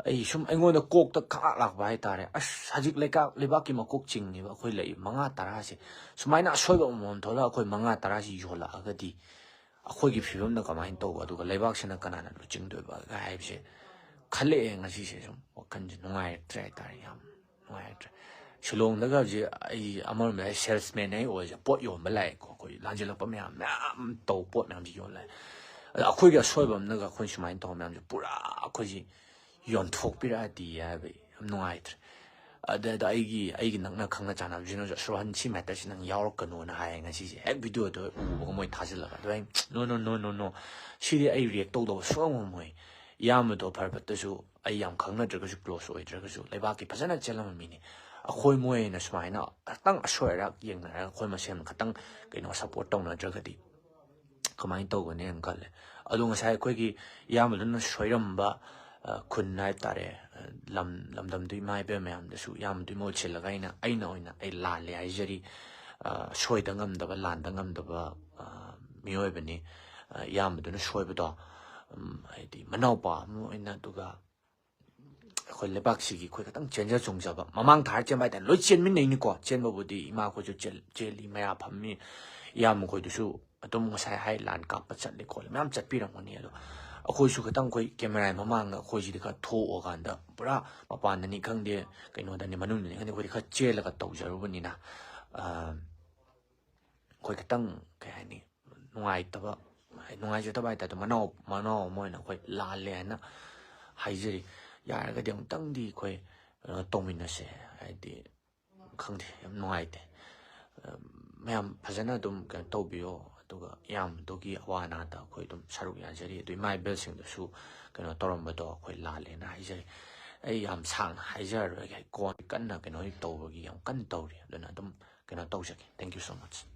ꯑꯩ ꯁꯨꯝ ꯑꯩꯉꯣꯟꯗ ꯀꯣꯛꯇ ꯈꯪꯂꯥꯛ ꯂꯥꯛꯄ ꯍꯥꯏꯇꯥꯔꯦ꯫ ꯑꯁ, ꯍꯧꯖꯤꯛ ꯂꯩꯀꯥ-, ꯂꯩꯕꯥꯛꯀꯤ ꯃꯀꯣꯛ ꯆꯤꯡꯉꯤꯕ ꯑꯩꯈꯣꯏ ꯂꯩ ꯃꯉꯥ ꯇꯔꯥꯁꯦ ꯁꯨꯃꯥꯏꯅ ꯑꯁꯣꯏꯕ ꯑꯃꯃꯝ ꯊꯣꯛꯂꯛꯑꯒ ꯑꯩꯈꯣꯏ ꯃꯉꯥ ꯇꯔꯥꯁꯤ ꯌꯣꯜꯂꯛꯑꯒꯗꯤ ꯑꯩꯈꯣꯏꯒꯤ ꯐꯤꯕꯝꯅ ꯀꯃꯥꯏꯅ ꯇꯧꯕ, ꯑꯗꯨꯒ ꯂꯩꯕꯥꯛꯁꯤꯅ ꯀꯅꯥꯅ ꯂꯨꯆꯤꯡꯗꯣꯏꯕ ꯍꯥꯏꯕꯁꯦ ꯈꯜꯂꯛꯑꯦ ꯉꯁꯤꯁꯦ꯫ ꯁꯨꯝ ꯋꯥꯈꯜꯁꯦ ꯅꯨꯡꯉꯥꯏꯔꯛꯇ꯭ꯔꯦ ꯍꯥꯏꯇꯥꯔꯦ, ꯌꯥꯝ ꯅꯨꯡꯉꯥꯏꯔꯛꯇ꯭ꯔꯦ꯫ ꯁꯤꯂꯣꯡꯗꯒ ꯍꯧꯖꯤꯛ ꯑꯩ ꯑꯃꯔꯣꯝꯗ ꯑꯩ salesman ꯑꯩ ꯑꯣꯏꯁꯦ, ꯄꯣꯠ ꯌꯣꯟꯕ ꯂꯥꯛꯑꯦꯀꯣ, ꯑꯩꯈꯣꯏ ꯂꯥꯟꯁꯤꯜꯂꯛꯄ ꯃꯌꯥꯝ, ꯃꯌꯥꯝ ꯇꯧꯕ ꯄꯣꯠ ꯃꯌꯥꯝꯁꯦ ꯌꯣꯜꯂꯦ꯫ ꯑꯗ ꯑꯩꯈꯣꯏꯒꯤ ꯑꯁꯣꯏꯕ ꯑꯃꯅꯒ ꯑꯩꯈꯣꯏ ꯁꯨꯃꯥꯏꯅ ꯇꯧꯕ ꯃꯌꯥꯝꯁꯦ ꯄꯨꯔꯥ ꯑꯩꯈꯣꯏꯁꯤ ꯌꯣꯟꯊꯣꯛꯄꯤꯔꯛꯑꯗꯤ ꯍꯥꯏꯕ ꯌꯥꯝ ꯅꯨꯡꯉꯥꯏꯇ꯭ꯔꯦ꯫ ꯑꯗ, ꯑꯗ ꯑꯩꯒꯤ, ꯑꯩꯒꯤ ꯅꯛꯅ ꯈꯪꯅ ꯆꯥꯟꯅꯕꯁꯤꯅꯁꯨ, "ꯑꯁ, ꯔꯣꯍꯟ, ꯁꯤ matter ꯁꯤ ꯅꯪ ꯌꯥꯎꯔꯛꯀꯅꯣꯅ" ꯍꯥꯏꯌꯦ ꯉꯁꯤꯁꯦ꯫ ꯍꯦꯛ video ꯗꯣ ꯎꯕꯒ ꯃꯣꯏ ꯊꯥꯖꯤꯜꯂꯒ꯫ ꯑꯗꯣ ꯑꯩ, "No, no, no, no, no꯫ ꯁꯤꯗꯤ ꯑꯩ react ꯇꯧꯗꯕ ꯁꯨꯡꯉꯝ ꯉꯝꯃꯣꯏ꯫ ꯏꯌꯥꯝꯕꯗꯣ ꯐꯔ ꯐꯠꯇꯁꯨ ꯑꯩ ꯌꯥꯝ ꯈꯪꯅꯗ꯭ꯔꯒꯁꯨ, close ꯑꯣꯏꯗ꯭ꯔꯒꯁꯨ, ꯂꯩꯕꯥꯛꯀꯤ ꯐꯖꯅ ꯆꯦꯜꯂꯝꯕ ꯃꯤꯅꯤ꯫ ꯑꯩꯈꯣꯏ ꯃꯣꯏꯅ ꯁꯨꯃꯥꯏꯅ ꯈꯇꯪ ꯑꯁꯣꯏ ꯑꯔꯥꯛ ꯌꯦꯡꯅꯔꯒ ꯑꯩꯈꯣꯏ ꯃꯁꯦꯟ ꯈꯇꯪ ꯀꯩꯅꯣ support ꯇꯧꯅꯗ꯭ꯔꯒꯗꯤ ꯀꯃꯥꯏꯅ ꯇꯧꯒꯅꯤ?" ꯍꯥꯏꯅ ꯈꯜꯂꯦ꯫ ꯑꯗꯣ ꯉꯁꯥꯏ ꯑꯩꯈꯣꯏꯒꯤ ꯏꯌꯥꯝꯕꯗꯨꯅ ꯁꯣꯏꯔꯝꯕ, ꯑ, ꯈꯨꯟ ꯍꯥꯏ ꯇꯥꯔꯦ, ꯑ, ꯂꯝ, ꯂꯝꯗꯝꯗꯨ ꯏꯃꯥ ꯏꯕꯦꯟ ꯃꯌꯥꯝꯗꯁꯨ ꯏꯌꯥꯝꯕꯗꯨꯒꯤ ꯃꯍꯨꯠ ꯁꯤꯜꯂꯒ ꯑꯩꯅ, ꯑꯩꯅ ꯑꯣꯏꯅ ꯑꯩ ꯂꯥꯜꯂꯦ ꯍꯥꯏꯖꯔꯤ꯫ ꯑ, ꯁꯣꯏꯗ ꯉꯝꯗꯕ, ꯂꯥꯟꯗ ꯉꯝꯗꯕ, ꯑ, ꯃꯤꯑꯣꯏꯕꯅꯤ꯫ ꯑ, ꯏꯌꯥꯝꯕꯗꯨꯅ ꯁꯣꯏꯕꯗꯣ, ꯎꯝ, ꯍꯥꯏꯗꯤ ꯃꯅꯥꯎꯄꯥ ꯑꯃ ꯑꯣꯏꯅ, ꯑꯗꯨꯒ ꯑꯩꯈꯣꯏ ꯂꯩꯕꯥꯛꯁꯤꯒꯤ ꯑꯩꯈꯣꯏ ꯈꯤꯇꯪ ꯆꯦꯟꯖ ꯆꯣꯡꯖꯕ, ꯃꯃꯥꯡ ꯊꯥꯔ ꯆꯦꯟꯕ ꯍꯥꯏꯇꯥꯔꯦ, ꯂꯣꯏ ꯆꯦꯟꯃꯤꯟꯅꯩꯅꯤꯀꯣ꯫ ꯆꯦꯟꯕꯕꯨꯗꯤ ꯏꯃꯥꯈꯣꯏꯁꯨ ꯆꯦꯜ-, ꯆꯦꯜꯂꯤ, ꯃꯌꯥ ꯐꯝꯃꯤ, ꯏꯌꯥꯝꯕꯈꯣꯏꯗꯨꯁꯨ ꯑꯗꯨꯝ ꯉꯁꯥꯏ ꯍꯥꯏ ꯂꯥꯟ ꯀꯥꯞꯄ ꯆꯠꯂꯤ ꯈꯣꯠꯂꯤ ꯃꯌꯥꯝ ꯆꯠꯄꯤꯔꯝꯒꯅꯤ꯫ ꯑꯗꯣ ꯑꯩꯈꯣꯏꯁꯨ ꯈꯤꯇꯪ ꯑꯩꯈꯣꯏ ꯀꯦꯃꯦꯔꯥꯒꯤ ꯃꯃꯥꯡꯗ ꯑꯩꯈꯣꯏꯁꯤꯗꯤ ꯈꯔ ꯊꯣꯛꯑꯀꯥꯟꯗ, ꯄꯨꯔꯥ ꯃꯄꯥꯟꯗꯅꯤ ꯈꯪꯗꯦ, ꯀꯩꯅꯣꯗꯅꯤ, ꯃꯅꯨꯡꯗꯅꯤ ꯈꯪꯗꯦ, ꯑꯩꯈꯣꯏꯗꯤ ꯈꯔ ꯆꯦꯜꯂꯒ ꯇꯧꯖꯔꯨꯕꯅꯤꯅ, ꯑ, ꯑꯩꯈꯣꯏ ꯈꯤꯇꯪ, ꯀꯩ ꯍꯥꯏꯅꯤ, ꯅꯨꯡꯉꯥꯏꯇꯕ, ꯅꯨꯡꯉꯥꯏꯖꯗꯕ ꯍꯥꯏꯇꯥꯔꯦ꯫ ꯃꯅꯥꯎ ꯃꯅꯥꯎ ꯑꯃ ꯑꯣꯏꯅ ꯑꯩꯈꯣꯏ ꯂꯥꯜꯂꯦ ꯍꯥꯏꯅ ꯍꯥꯏꯖꯔꯤ꯫ ꯌꯥꯔꯒꯗꯤ ꯑꯃꯨꯛꯇꯪꯗꯤ ꯑꯩꯈꯣꯏ ꯀꯩꯅꯣ ꯇꯧꯃꯤꯟꯅꯁꯦ, ꯍꯥꯏꯗꯤ, ꯈꯪꯗꯦ, ꯌꯥꯝ ꯅꯨꯡꯉꯥꯏꯇꯦ꯫ ꯃꯌꯥꯝ ꯐꯖꯅ ꯑꯗꯨꯝ ꯀꯩꯅꯣ ꯇꯧꯕꯤꯌꯣ, ꯑꯗꯨꯒ ꯏꯌꯥꯝꯕꯗꯨꯒꯤ ꯑꯋꯥ ꯑꯅꯥꯗ ꯑꯩꯈꯣꯏ ꯑꯗꯨꯝ ꯁꯔꯨꯛ ꯌꯥꯖꯔꯤ꯫ ꯑꯗꯨ ꯏꯃꯥ ꯏꯕꯦꯜꯁꯤꯡꯗꯁꯨ ꯀꯩꯅꯣ ꯇꯧꯔꯝꯕꯗꯣ ꯑꯩꯈꯣꯏ ꯂꯥꯜꯂꯦꯅ ꯍꯥꯏꯖꯔꯤ꯫ ꯑꯩ ꯌꯥꯝ ꯁꯥꯡꯅ ꯍꯥꯏꯖꯔꯔꯣꯏꯒꯦ, ꯑꯩ ꯀꯣꯟ ꯀꯟꯅ ꯀꯩꯅꯣ ꯇꯧꯕꯒꯤ ꯌꯥꯝ ꯀꯟꯅ ꯇꯧꯔꯤ, ꯑꯗꯨꯅ ꯑꯗꯨꯝ ꯀꯩꯅꯣ ꯇꯧꯖꯒꯦ꯫ Thank you so much꯫